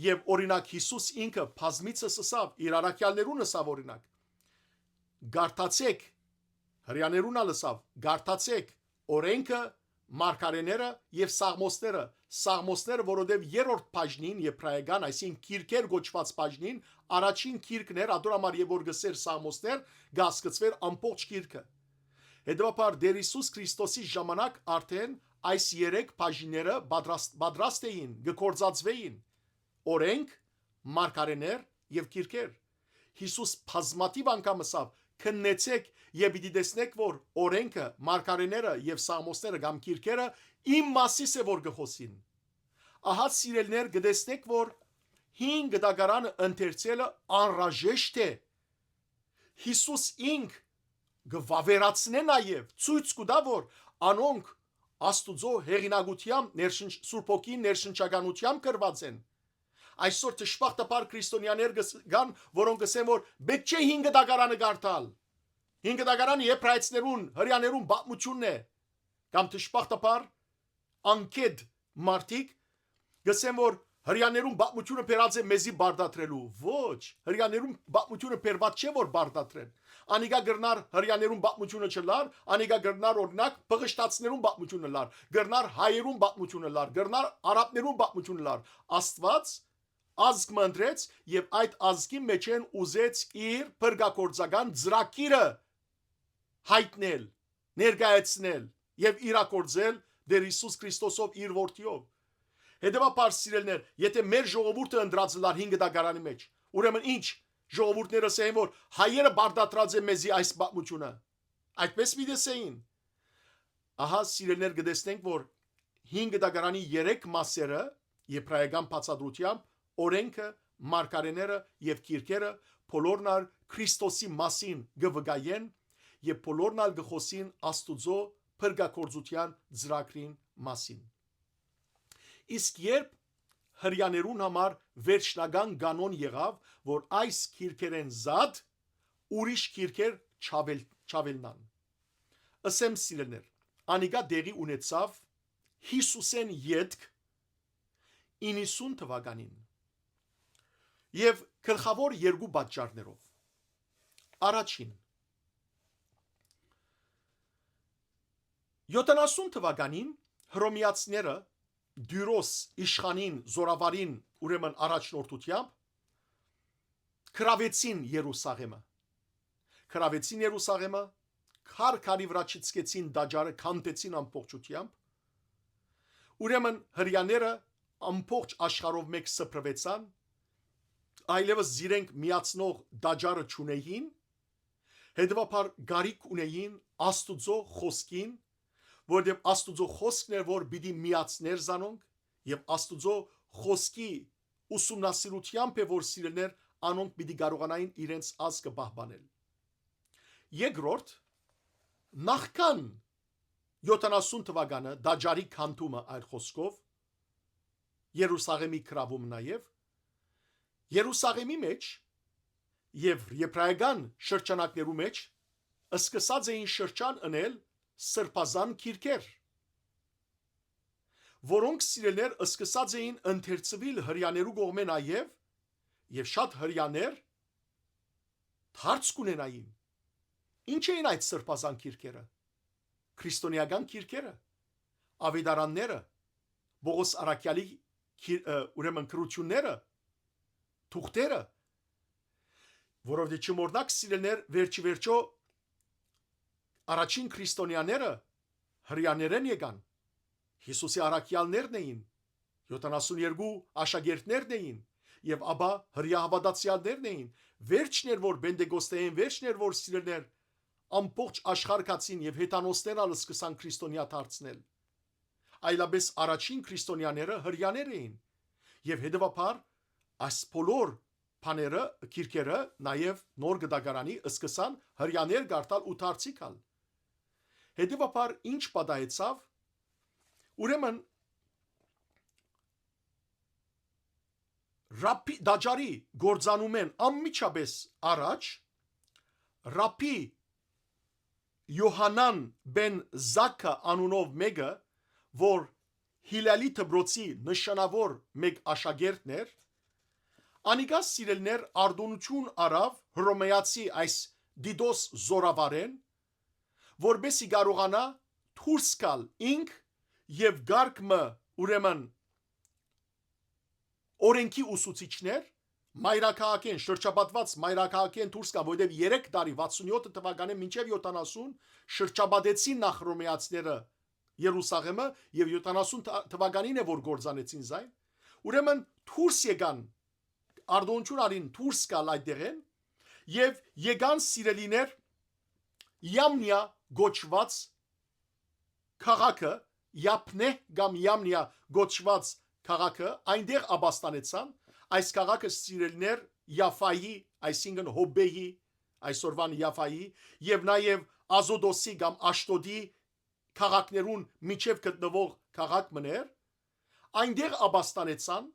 Եւ օրինակ, Յիսուս ինքը բազմիցս ըսաւ, իր առաքեալներուն ըսաւ, օրինակ, «Կարդացէք», հրեաներուն ալ ըսաւ, «Կարդացէք օրէնքը, մարգարէները եւ սաղմոսները»։ Սաղմոսները, որովհետեւ երրորդ բաժնին, եբրայական, այսինքն՝ կիրքեր կոչուած բաժնին, առաջին կիրքն էր, ատոր համար եւ որ գսեր սաղմոսներ, կասկծվեր ամբողջ կիրքը։ Հետեւաբար, Տեր Յիսուս Քրիստոսի ժամանակ արդեն այս երեք բաժինները պատրաստ, պատրաստ էին, կը գործածվեին. օրենք, մարգարէներ եւ կիրքեր։ Յիսուս բազմաթիւ անգամ ըսաւ. «Քննեցէք եւ պիտի տեսնէք, որ օրենքը, մարգարէները եւ սաղմոսները կամ կիրքերը իմ մասիս է, որ կը խօսին»։ Ահա, սիրելիներ, կը տեսնէք, որ հին գտակարանը ընթերցելը անհրաժեշտ է։ Յիսուս ինք կը վաւերացնէ նաեւ, ցոյց կու տայ, որ անոնք Աստուծոյ հեղինակութեամբ, ներշնչ-, Սուրբ Հոգին ներշնչականութեամբ գրուած են։ Այսօր, դժբախտաբար, քրիստոնեաներ կս-, կան, որոնք կ'ըսեն, որ պէտք չէ հին գտակարանը կարդալ։ Հին գտակարանը եբրայեցիներուն, հրեաներուն պատմութիւնն է։ Կամ, դժբախտաբար, անգետ մարդիկ կ'ըսեն, որ հրեաներուն պատմութիւնը բերած է մեզի պարտադրելու։ Ոչ, հրեաներուն պատմութիւնը բերուած չէ, որ պարտադրեն։ Անիկա կրնար հրեաներուն պատմութիւնը չըլլար, անիկա կրնար, օրինակ, պղշտացիներուն պատմութիւնը ըլլար, կրնար հայերուն պատմութիւնը ըլլար, կրնար արաբներուն պատմութիւնը ըլլար։ Աստուած ազգ մը ընտրեց եւ այդ ազգին մէջէն ուզեց իր փրկագործական ծրագիրը յայտնել, ներկայացնել եւ իրագործել Տեր Յիսուս Քրիստոսով, իր որդիով։ Հետեւաբար, սիրելիներ, եթե մեր ժողովուրդը ընտրած ըլլար հին գտակարանի մէջ, ուրեմն ի՞նչ, ժողովուրդները ըսեն, որ հայերը պարտադրած են մեզի այս պատմութիւնը։ Այդպես պիտի ըսէին։ Ահա, սիրելիներ, կը տեսնենք, որ հին գտակարանի երեք մասերը, եբրայական բացատրութեամբ, օրենքը, մարգարէները եւ կիրքերը, բոլորն ալ Քրիստոսի մասին կը վկայեն եւ բոլորն ալ կը խօսին Աստուծոյ փրկագործութեան ծրագրին մասին։ Իսկ երբ հրեաներուն համար վերջնական կանոն եղաւ, որ այս կիրքերէն զատ ուրիշ կիրքեր չաւել-, չաւելնան։ Ըսեմ, սիրելիներ, անիկա տեղի ունեցաւ Յիսուսէն ետք իննսուն թուականին, եւ գլխաւոր երկու պատճառներով։ Առաջին, յոթանասուն թուականին հռոմեացիները Տիրոս իշխանին, զօրավարին, ուրեմն առաջնորդութեամբ, գրաւեցին Երուսաղէմը։ Գրաւեցին Երուսաղէմը, քար քարի վրայ չծկեցին տաճարը, քանդեցին ամբողջութեամբ։ Ուրեմն հրեաները ամբողջ աշխարհով մէկ սփռուեցան, այլեւս զիրենք միացնող տաճարը չունէին, հետեւաբար կարիք ունէին Աստուծոյ խօսքին, որովհետեւ Աստուծոյ խօսքն էր, որ պիտի միացներ զանոնք, եւ Աստուծոյ խօսքի ուսումնասիրութեամբ է, որ, սիրելիներ, անոնք պիտի կարողանային իրենց ազգը պահպանել։ Երկրորդ, նախքան յոթանասուն թուականը, տաճարի քանդումը, այլ խօսքով, Երուսաղէմի գրաւումը նաեւ, Երուսաղէմի մէջ եւ եբրայական շրջանակներու մէջ սկսած էին շրջան ընել սրբազան կիրքեր, որոնք, սիրելիներ, սկսած էին ընթերցուիլ հրեաներու կողմէ նաեւ, եւ շատ հրեաներ դարձ կունենային։ Ի՞նչ էին այդ սրբազան կիրքերը, քրիստոնեական կիրքերը, աւետարանները, Պողոս առաքեալի կիր-, ը, ուրեմն գրութիւնները, թուղթերը, որովհետեւ, չմոռնաք, սիրելիներ, վերջի վերջո առաջին քրիստոնեաները հրեաներէն եկան, Յիսուսի առաքեալներն էին, յոթանասուն երկու աշակերտներն էին, եւ ապա հրեա հաւատացեալներն էին։ Վերջն էր, որ Պենտեկոստէն վերջն էր, որ, սիրելիներ, ամբողջ աշխարհ գացին եւ հեթանոսներ ալ սկսան քրիստոնեայ դարձնել։ Այլապես առաջին քրիստոնեաները հրեաներ էին, եւ հետեւաբար այս բոլոր բաները, կիրքերը, նաեւ Նոր Գտակարանի, սկսան հրեաներ կարդալ ու դարձի գալ։ Հետեւաբար ի՞նչ պատահեցաւ։ Ուրեմն Ռաբի տաճարի կործանումէն անմիջապէս առաջ Ռաբի Յոհանան բեն Զաքա անունով մէկը, որ Հիլալի դպրոցի նշանաւոր մէկ աշակերտն էր, անիկա, սիրելիներ, արտօնութիւն առաւ հռոմեացի այս Տիտոս զօրավարէն, որպէս զի կարողանայ դուրս գալ ինք եւ կարգ մը, ուրեմն, օրէնքի ուսուցիչներ մայրաքաղաքէն, շրջապատուած մայրաքաղաքէն դուրս գան, որովհետեւ երեք տարի, վաթսուն յոթ թուականէն մինչեւ յոթանասուն, շրջապատեցին նախ հռոմեացիները Երուսաղէմը եւ յոթանասուն թ-, թուականին է, որ կործանեցին զայն։ Ուրեմն դուրս եկան, արտօնութիւն առին դուրս գալ այդտեղէն եւ եկան, սիրելիներ, Յամնիա կոչուած քաղաքը, Յապնեհ կամ Յամնիա կոչուած քաղաքը, այնտեղ ապաստանեցան։ Այս քաղաքը, սիրելիներ, Յաֆայի, այսինքն Հոբեյի, այսօրվան Յաֆայի, եւ նաեւ Ազոտոսի կամ Աշտոտի քաղաքներուն միջեւ գտնուող քաղաք մըն էր, այնտեղ ապաստանեցան,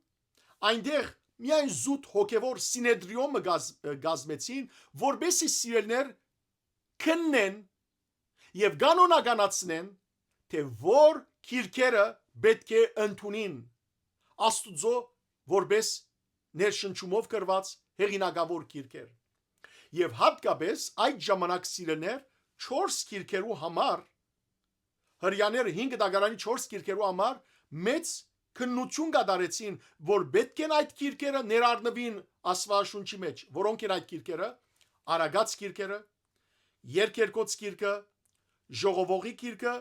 այնտեղ միայն զուտ հոգեւոր սինեդրիոմը գազ-, կազմեցին, որպէս զի, սիրելիներ, քննեն եւ կանոնականացնեն, թէ որ քիրքերը պէտք է ընդունին Աստուծոյ որպէս ներշնչումով գրուած հեղինակաւոր քիրքեր։ Եւ յատկապէս այդ ժամանակ, սիրելիներ, չորս քիրքերու համար, Հրեաները հին կտակարանի չորս քիրքերու համար մեծ քննութիւն կատարեցին, որ պէտք են այդ քիրքերը ներառնուին Աստուածաշունչի մէջ, որոնք են այդ քիրքերը՝ Արագած քիրքերը, Երկերկոց քիրքը, Ժողովողի քիրքը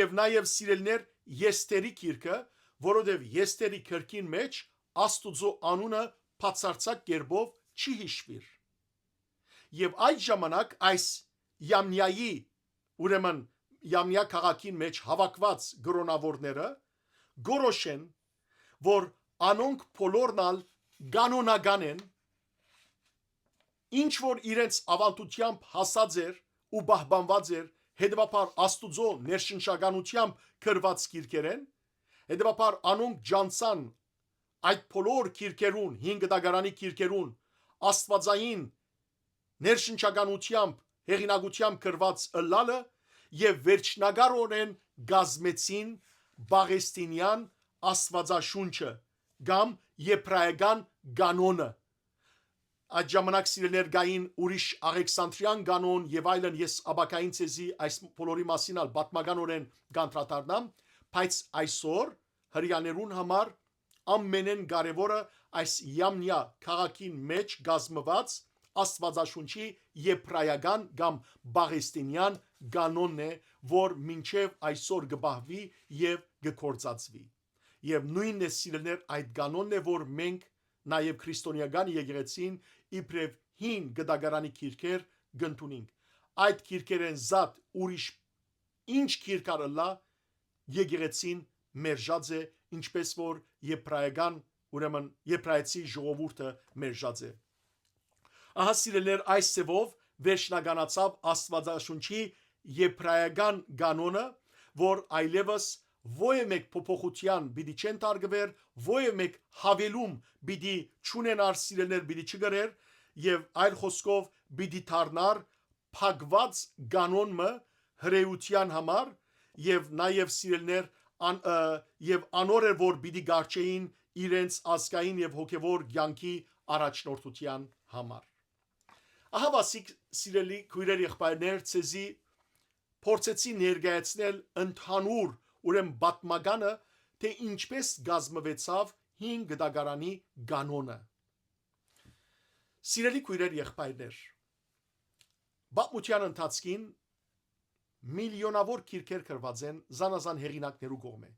եւ նաեւ, սիրելիներ, Եսթերի քիրքը, որովհետեւ Եսթերի քրքին մէջ Աստուծոյ անունը բացարձակ կերպով չի յիշուիր։ Եւ այդ ժամանակ այս Յամնիայի, ուրեմն, Յամնիա քաղաքին մէջ հաւաքուած կրօնաւորները կորոշեն, որ անոնք բոլորն ալ կանոնական են, ինչ որ իրենց աւանդութեամբ հասած էր ու պահպանուած էր, հետեւաբար Աստուծոյ ներշնչականութեամբ գրուած քիրքերէն, հետեւաբար անոնք ջանցան այդ բոլոր քիրքերուն, հին կտակարանի քիրքերուն, աստուածային ներշնչականութեամբ, հեղինակութեամբ գրուած ըլլալը եւ վերջնակարօրէն կազմեցին Պաղեստինեան Աստուածաշունչը կամ Եբրայական կանոնը։ Այդ ժամանակ, սիրելիներ, կային ուրիշ Աղեքսանտրիան կանոն եւ այլն, ես ապագային ձեզի այս բոլորի մասին ալ պատմականօրէն կանդրադառնամ, բայց այսօր հրեաներուն համար ամենէն կարեւորը այս Յամնիա քաղաքին մէջ կազմուած Աստուածաշունչի եբրայական կամ պաղեստինեան կանոնն է, որ մինչեւ այսօր կը պահուի եւ կը գործածուի։ Եւ նոյնն է, սիրելիներ, այդ կանոնն է, որ մենք նաեւ քրիստոնեական եկեղեցին իբրեւ հին կտակարանի քիրքեր կ'ընդունինք։ Այդ քիրքերէն զատ ուրիշ ինչ քիրք ալ ըլլայ, եկեղեցին մերժած է, ինչպես որ եբրայական, ուրեմն եբրայեցի ժողովուրդը մերժած է։ Ահա, սիրելիներ, այս ձևով վերջնականացաւ Աստուածաշունչի եբրայական կանոնը, որ այլեւս ոեւ մէկ փոփոխութեան պիտի չեն տարկուեր, ոեւ մէկ յաւելում պիտի չունենար, սիրելիներ, պիտի չկրեր եւ, այլ խօսքով, պիտի դառնար փակուած կանոն մը հրեութեան համար եւ նաեւ, սիրելիներ, ան-, ը, եւ անոր էր, որ պիտի կառչէին իրենց ազգային եւ հոգեւոր կեանքի առաջնորդութեան համար։ Ահա, վասիկ, սիրելի քոյրեր, եղբայրներ, ձեզի փորձեցի ներկայացնել ընդհանուր, ուրեմն, պատմականը, թէ ինչպես կազմուեցաւ հին կտակարանի կանոնը։ Սիրելի քոյրեր, եղբայրներ, պատմութեան ընթացքին միլիոնաւոր քիրքեր գրուած են զանազան հեղինակներու կողմէ,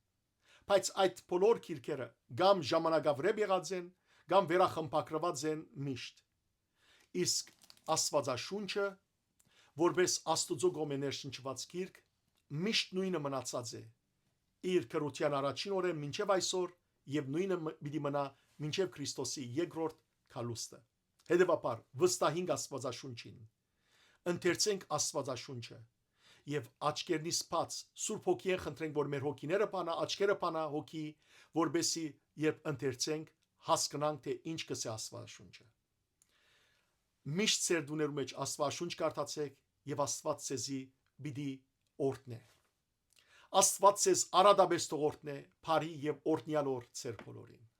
բայց այդ բոլոր քիրքերը կամ ժամանակավրէպ եղած են, կամ վերախմբագրուած են միշտ։ Իսկ Աստուածաշունչը, որպես Աստուծոյ կողմէ ներշնչուած գիրք, միշտ նոյնը մնացած է իր գրութեան առաջին օրէն մինչեւ այսօր եւ նոյնը մ-, պիտի մնայ մինչեւ Քրիստոսի երկրորդ գալուստը։ Հետեւաբար, վստահինք Աստուածաշունչին, ընթերցենք Աստուածաշունչը եւ աչքերնիս բաց Սուրբ Հոգիէն խնդրենք, որ մեր հոգիները բանայ, աչքերը բանայ հոգի, որպեսզի, երբ ընթերցենք, հասկնանք թէ ինչ կ'ըսէ Աստուածաշունչը։ Միշտ ձեր տուներու մէջ Աստուածաշունչ կարդացէք եւ Աստուած ձեզի պիտի օրհնէ։ Աստուած ձեզ արատապէս թող օրհնէ, բարի եւ օրհնեալ օր ձեր բոլորին։